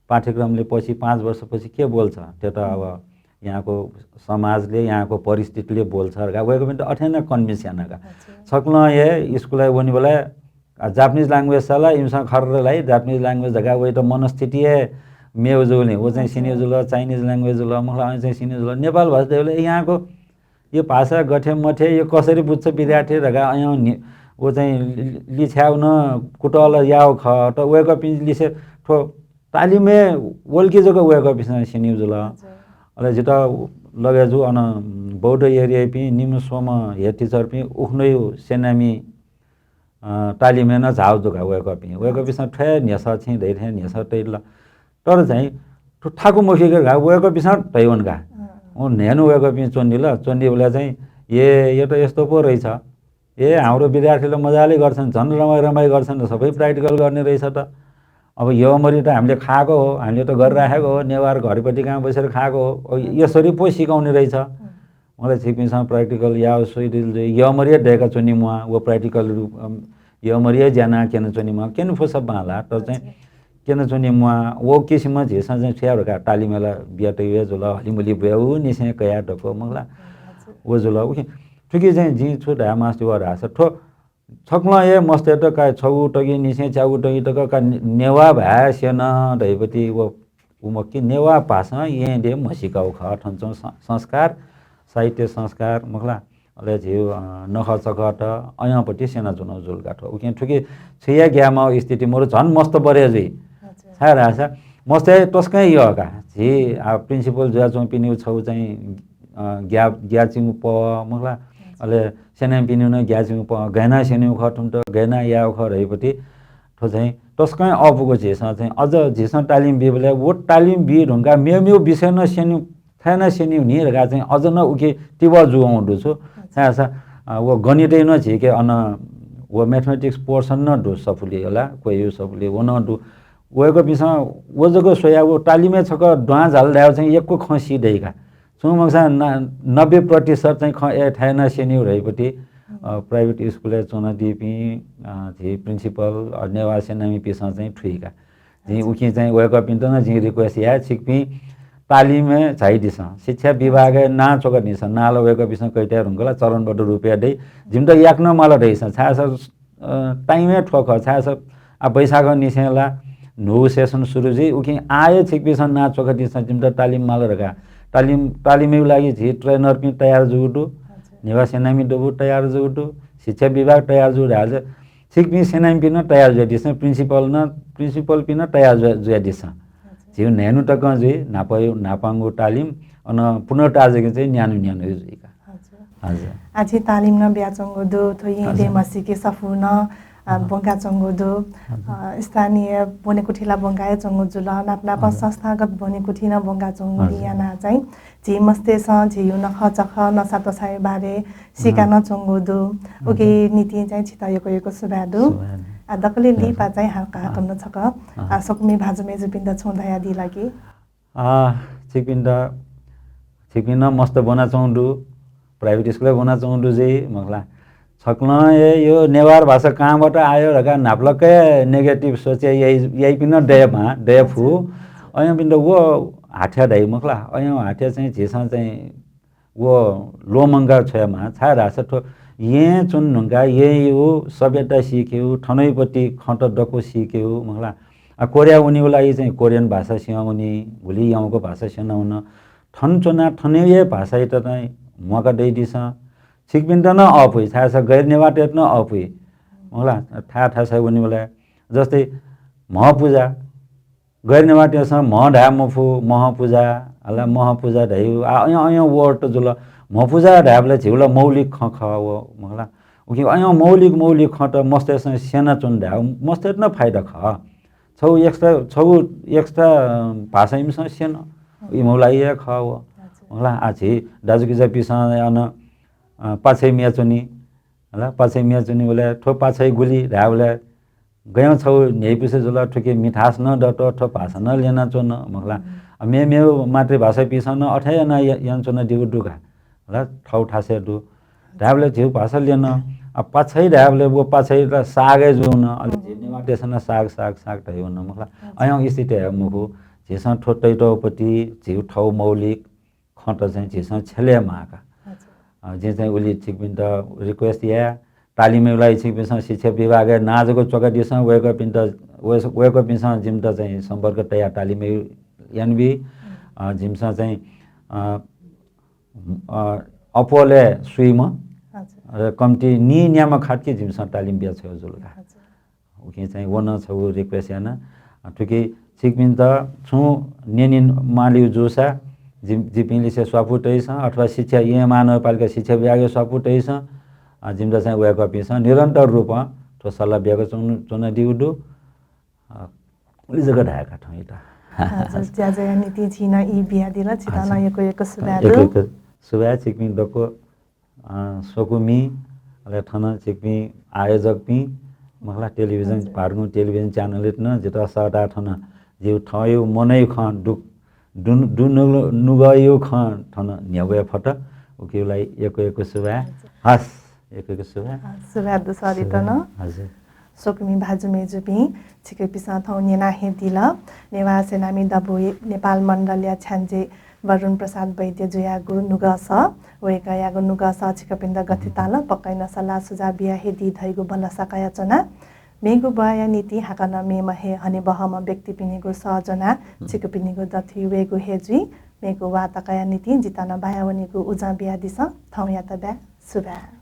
पाठ्यक्रमले पछि पाँच वर्षपछि के बोल्छ, त्यो त अब यहाँको समाजले, यहाँको परिस्थितिले बोल्छ धकाः वय्‌कःपिन्त अथे नं convince याना का। अच्छा। छक्लं हे स्कुलय् वनीबलय्, अ, Japanese language सा ला इमिसं खर्र ला Japanese language धकाः वयात मनस्थिति हे मेव जुल नि। व चाहिँ अच्छा। स्यनीगु जुल, Chinese language जुल, मखु ला, अन चाहिँ स्यनीगु जुल। नेपाल भाषा धयाबलय् यहाँको यो भाषा गथे मथे, यो कसरी बुझ्छ विद्यार्थी धकाः अय्‌नं नि-, व चाहिँ लि-, लिछ्याउ नं कुतः ला याउ खः। त वय्‌कःपिं लिसे थ्व तालिमय् वल कि जक वय्‌कःपिन्सं स्यनीगु जुल। हजुर। अले जितः लगे जू अन बौद्ध area-पिं निम्ह स्वम्ह head teacher-पिं उखुन्हुया सेनामी, अ, तालिमय् नं झाउ जू का वय्‌कःपिं। वय्‌कःपिन्सं थ्व हे न्ह्यसः छिं धइथें न्ह्यसः तइल। तर चाहिँ थ्व थाकु मखु का वय्‌कःपिन्सं धयावन का। अँ। व न्हय्‌न्हु वय्‌कःपिं च्वनील, च्वनीबलय् चाहिँ, ए, यो त यस्तो पो रहेछ। ए, हाम्रो विद्यार्थीले मजाले गर्छन्, झन् रमाई रमाई गर्छन्, सबै practical गर्ने रहेछ त। अब यमरी त हामीले खाएको हो, हामीले त गरिराखेको हो, नेवार घरपति कहाँ बसेर खाएको हो, अब हजुर। यसरी पो सिकाउने रहेछ। हुँ। मलाई छिकपिन्सं practical याउ सोइदिल जुइ, यमरी दय्‌का च्वनी म्वाः, व practical रूप, अम, यमरी ज्याना क्यना च्वनी म्वाः, क्यने फुसा बांला, त चाहिँ हजुर। क्यना च्वनी म्वाः, व किसिमं झीसं चाहिँ छ्या धकाः तालिमय् ला बियातयु हे जुल, हलिमलि बुया उ निसें कया दक्व मखु ला। हजुर। व जुल, उखे, थुकी चाहिँ जिं छु धाये मास्ति व धाःसा थ्व छक्लं हे मस्तय्‌त का छगू तगिनिसें च्यागू तगि तक का ने-, नेवाः भाय् स्यन धइपति व, व मखु कि नेवाः भाषां येँय् दे म्हसीकाउ खः। थन च्वं स-, संस्कार, साहित्य संस्कार मखु ला, अले झीगु, अ, नखःचखःत अयंपट्टि स्यनाच्वनागु जुल का थ्व। उकिं थुकी छुया ग्याये माःगु स्थिति मरु, झन मस्त बढे जुइ। अच्छा। छाय् धाःसा मस्तय् तसकं यः का। झी, आ, principal जुयाच्वंपिनिगु छगू चाहिँ, अ, ग्या-, ग्याःचिंगु पहः, मखु ला? अच्छा। अले स्यनामिपिनिगु नं ग्याःचिंगु पहः, गय् याना स्यनीगु खः थुमित, गय् याना यायेगु खः धइपट्टि थ्व चाहिँ तसकं अःपुगु। झीसं चाहिँ अझ झीसं तालिम बीबलय् व तालिम बी धुंकाः मेमेगु विषय नं स्यनीगु, थथे याना स्यनीगु नि धकाः चाहिँ अझ नं उकी तिबः जूवंगु दु छु। छाय् धाःसा, अ, व गणितय् नं झीके अन व mathematics portion नं दु सफुली होला, क्वय् सफुली व नं दु। वय्कःपिन्सं व जक स्वयाः व तालिमय् छकः दुहां झाल धायेगु चाहिँ यक्व खँ सी दइ का। छुं मखुसा न-, नब्बे प्रतिशत चाहिँ खँ अथे याना स्यनीगु धइपट्टि, अ, private school-य् च्वनादीपिं, अ, झी principal, अ, नेवाः स्यनामिपिन्सं चाहिँ थुइ का। जिं उकिं चाहिँ वय्कःपिन्त नं जिं request याये, छिकपिं तालिमय् झाइदिसँ, शिक्षा विभागय् नां च्वकादिसँ। नां ला वय्कःपिन्सं कयातये धुंकल, चरणबद्ध रूपय् दइ। जिमित याकनं माल धइसँ, छाय् धाःसा अ, time हे थ्व खः, छाय् धाःसा आ, वैशाखंनिसें ला न्हूगु session सुरु जुइ। उकिं आः हे छिकपिन्सं नां च्वकादिसँ, जिमित तालिम माल धकाः। तालिम, तालिमया लागि झी trainer-पिं तयार जूगु दु, अच्छा। नेवाः स्यनामि दबू तयार जूगु दु, शिक्षा विभाग तयार जूगु धाःसा छिकपिं स्यनामिपिं नं तयार जुयादिसँ, principal नं, principal-पिं नं तयार जुया-, जुयादिसँ। अच्छा। झीगु न्हय्न्हु तकं जुइ, न्हापा, न्हापांगु तालिम अन पुनर्ताजगी चाहिँ न्यान्हु न्यान्हु जुइ का। हजुर। हजुर। आः झी तालिम नं बियाच्वंगु दु, थ्व येँ हजुर। देय् म्हसीके सफू नं, अ, हजुर। ब्वंकाच्वंगु दु। हजुर। अ, स्थानीय ब्वनेकुथि ला ब्वंका हे च्वंगु जुल, नाप नापं हजुर। संस्थागत ब्वनेकुथि नं ब्वंकाच्वंगु हजुर। यानाः चाहिँ झी मस्तय्सं झीगु नखःचखः नसात्वँसाया बारे सीका हजुर। नं च्वंगु दु। हजुर। उकिया निंतिं चाहिँ छितः यक्व यक्व सुभाय् दु। सुभाय् दु। आ, दकलय् हजुर। लिपा चाहिँ हाकनं छकः, हजुर। आ, स्वकुमि भाजु मय्जुपिन्त छुं धयादी ला कि? आ, छिकपिन्त, छिकपिं नं मस्त ब्वनाच्वंगु दु, private school-य् ब्वनाच्वंगु दु जुइ, मखु ला। छकलं हे यो नेवार भाषा कहाँबाट आयो धकाः न्हापालाक हे negative सोच याइ, याइपिं नं दयेमाः, दयेफु। अयंपिन्त व हाथ्या धाइ, मखु ला। अयं हाथ्या चाहिँ झीसं चाहिँ व ल्वःमंकाः छ्वयेमाः, छाय् धाःसा थ्व येँय् च्वने धुंकाः येँयागु सभ्यता सीकेगु, थनयापट्टि खँत दक्व सीकेगु, मखु ला। आ, कोरिया वनेगु लागि चाहिँ कोरियन भाषा स्यं वनी, गुलि यंगु भाषा स्यनावन। थन च्वनाः थनया हे भाषायात चाहिँ म्वाका दइदिसँ। छिकपिन्त नं अःपुइ, छाय् धाःसा गैर नेवाःतय्त नं अःपुइ, मखु ला। थाय् थासय् वनेबलय् जस्तै म्हपुजा, गैर नेवाःतय्सं म्हं धाये मफु, महपुजा, अले महपुजा धाइगु, आ, अयं, अयं word त जुल। म्हपुजा धायेबलय् झीगु ला मौलिक खँ खः व, मखु ला। उकिं अयं मौलिक, मौलिक खँत मस्तय्सं स्यनाच्वन धायेगु, मस्तय्त नं फाइदा खः। छगू extra, छगू extra, अ, भाषा इमिसं स्यन, इमिगु लागि हे खः व। हजुर। मखु ला, आ, झी दाजुकिजापिन्सं अन, अ, पाछ्य् म्ये च्वनी, हला, पाछ्य् म्ये च्वनीबलय् थ्व पाछ्य् गुलि धायेबलय् गय् छगू न्ह्यइपुसे जुल, थुकी मिठास नं दत, थ्व भाषा नं ल्यनाच्वन, मखु ला। हम्म। अ, मेमेगु मातृभाषापिन्सं नं अथे याना य-, यानाच्वनादीगु दु का, हला, थःगु थासय् दु। धायेबलय् झीगु भाषा ल्यन, अ, पाछ्य् धायेबलय् व पाछ्य् ला सागय् जुल, अले झी नेवाःतय्सं नं साग, साग, साग धाइ वन, मखु ला। अच्छा। अयं स्थिति हे मखु, झीसं थ्व तइतःपट्टि झीगु थःगु मौलिक खँत चाहिँ झीसं छ्यलेमाः का। अच्छा। अ, जिं चाहिँ उलि छिकपिन्त request याये, तालिमया लागि छिकपिन्सं शिक्षा विभागय् नां जक च्वकादिसँ, वय्कःपिन्त, वय्स-, वय्कःपिन्सं जिमित चाहिँ सम्पर्क तयाः तालिमय् यानाबी। हम्म। अ, जिमिसं चाहिँ, अ, अ, अप्वलय् स्वीम्ह, अच्छा। र कम्ति नीन्याम्ह खातकि जिमिसं तालिम बियाछ्वये जुल का। अच्छा। उकिं चाहिँ व नं छगू request याना। अ, थुकी छिकपिन्त छुं न्यने मालीगु जूसा जि-, जिपिंलिसे स्वापू तइसँ अथवा शिक्षा, येँ महानगरपालिका शिक्षा विभागय् स्वापू तइसँ, अ, जिमित चाहिँ वय्कःपिन्सं निरन्तर रूपं थ्व सल्लाह बियाक च्वनु-, च्वनादीगु दु। अ, उलि जक धाये का थौं इत। हजुर, ज्याझ्वःया निंतिं छिं नं ई बियादिल, छितः नं हजुर। यक्व यक्व सुभाय् दु। यक्व यक्व सुभाय् छिकपिं दक्व अ, स्वकुमि, अले थन छिकपिं आयोजकपिं, मखु ला, television, हजुर। भारुगु television channel-यात नं जितः सःताः थन जिगु थःगु मनय् खँ दु-, दु-, दुनु-, नुगःया खँ थन न्ह्यब्वये फत। उकिया लागि यक्व यक्व सुभाय्। हजुर। हस्, यक्व यक्व सुभाय्। हस्, सुभाय् दु सर, सुभाय्। इत नं। हजुर। स्वकुमि भाजु मय्जुपिं, छिकपिन्सं थौं न्यना हे दिल। नेवाः सेनामि दबू नेपाल मण्डलया छ्याञ्जे वरुण प्रसाद वैद्य जुयागु नुगःसः, वय्कःयागु नुगःसः छिकपिन्त गथे ताल, पक्कै नं सल्लाह सुझाव बिया हे दी धइगु भलसा कयाच्वना। मेगु ब्वाँया निंतिं हाकनं मेम्ह हे हनेबहःम्ह व्यक्तिपिनिगु सः ज्वनाः छिकपिनिगु दथुइ वयेगु हे जुइ। मेगु वार्ता कया निंतिं जितः नं बाया वनीगु उजं बियादिसँ। थौंयात बाय्, सुभाय्।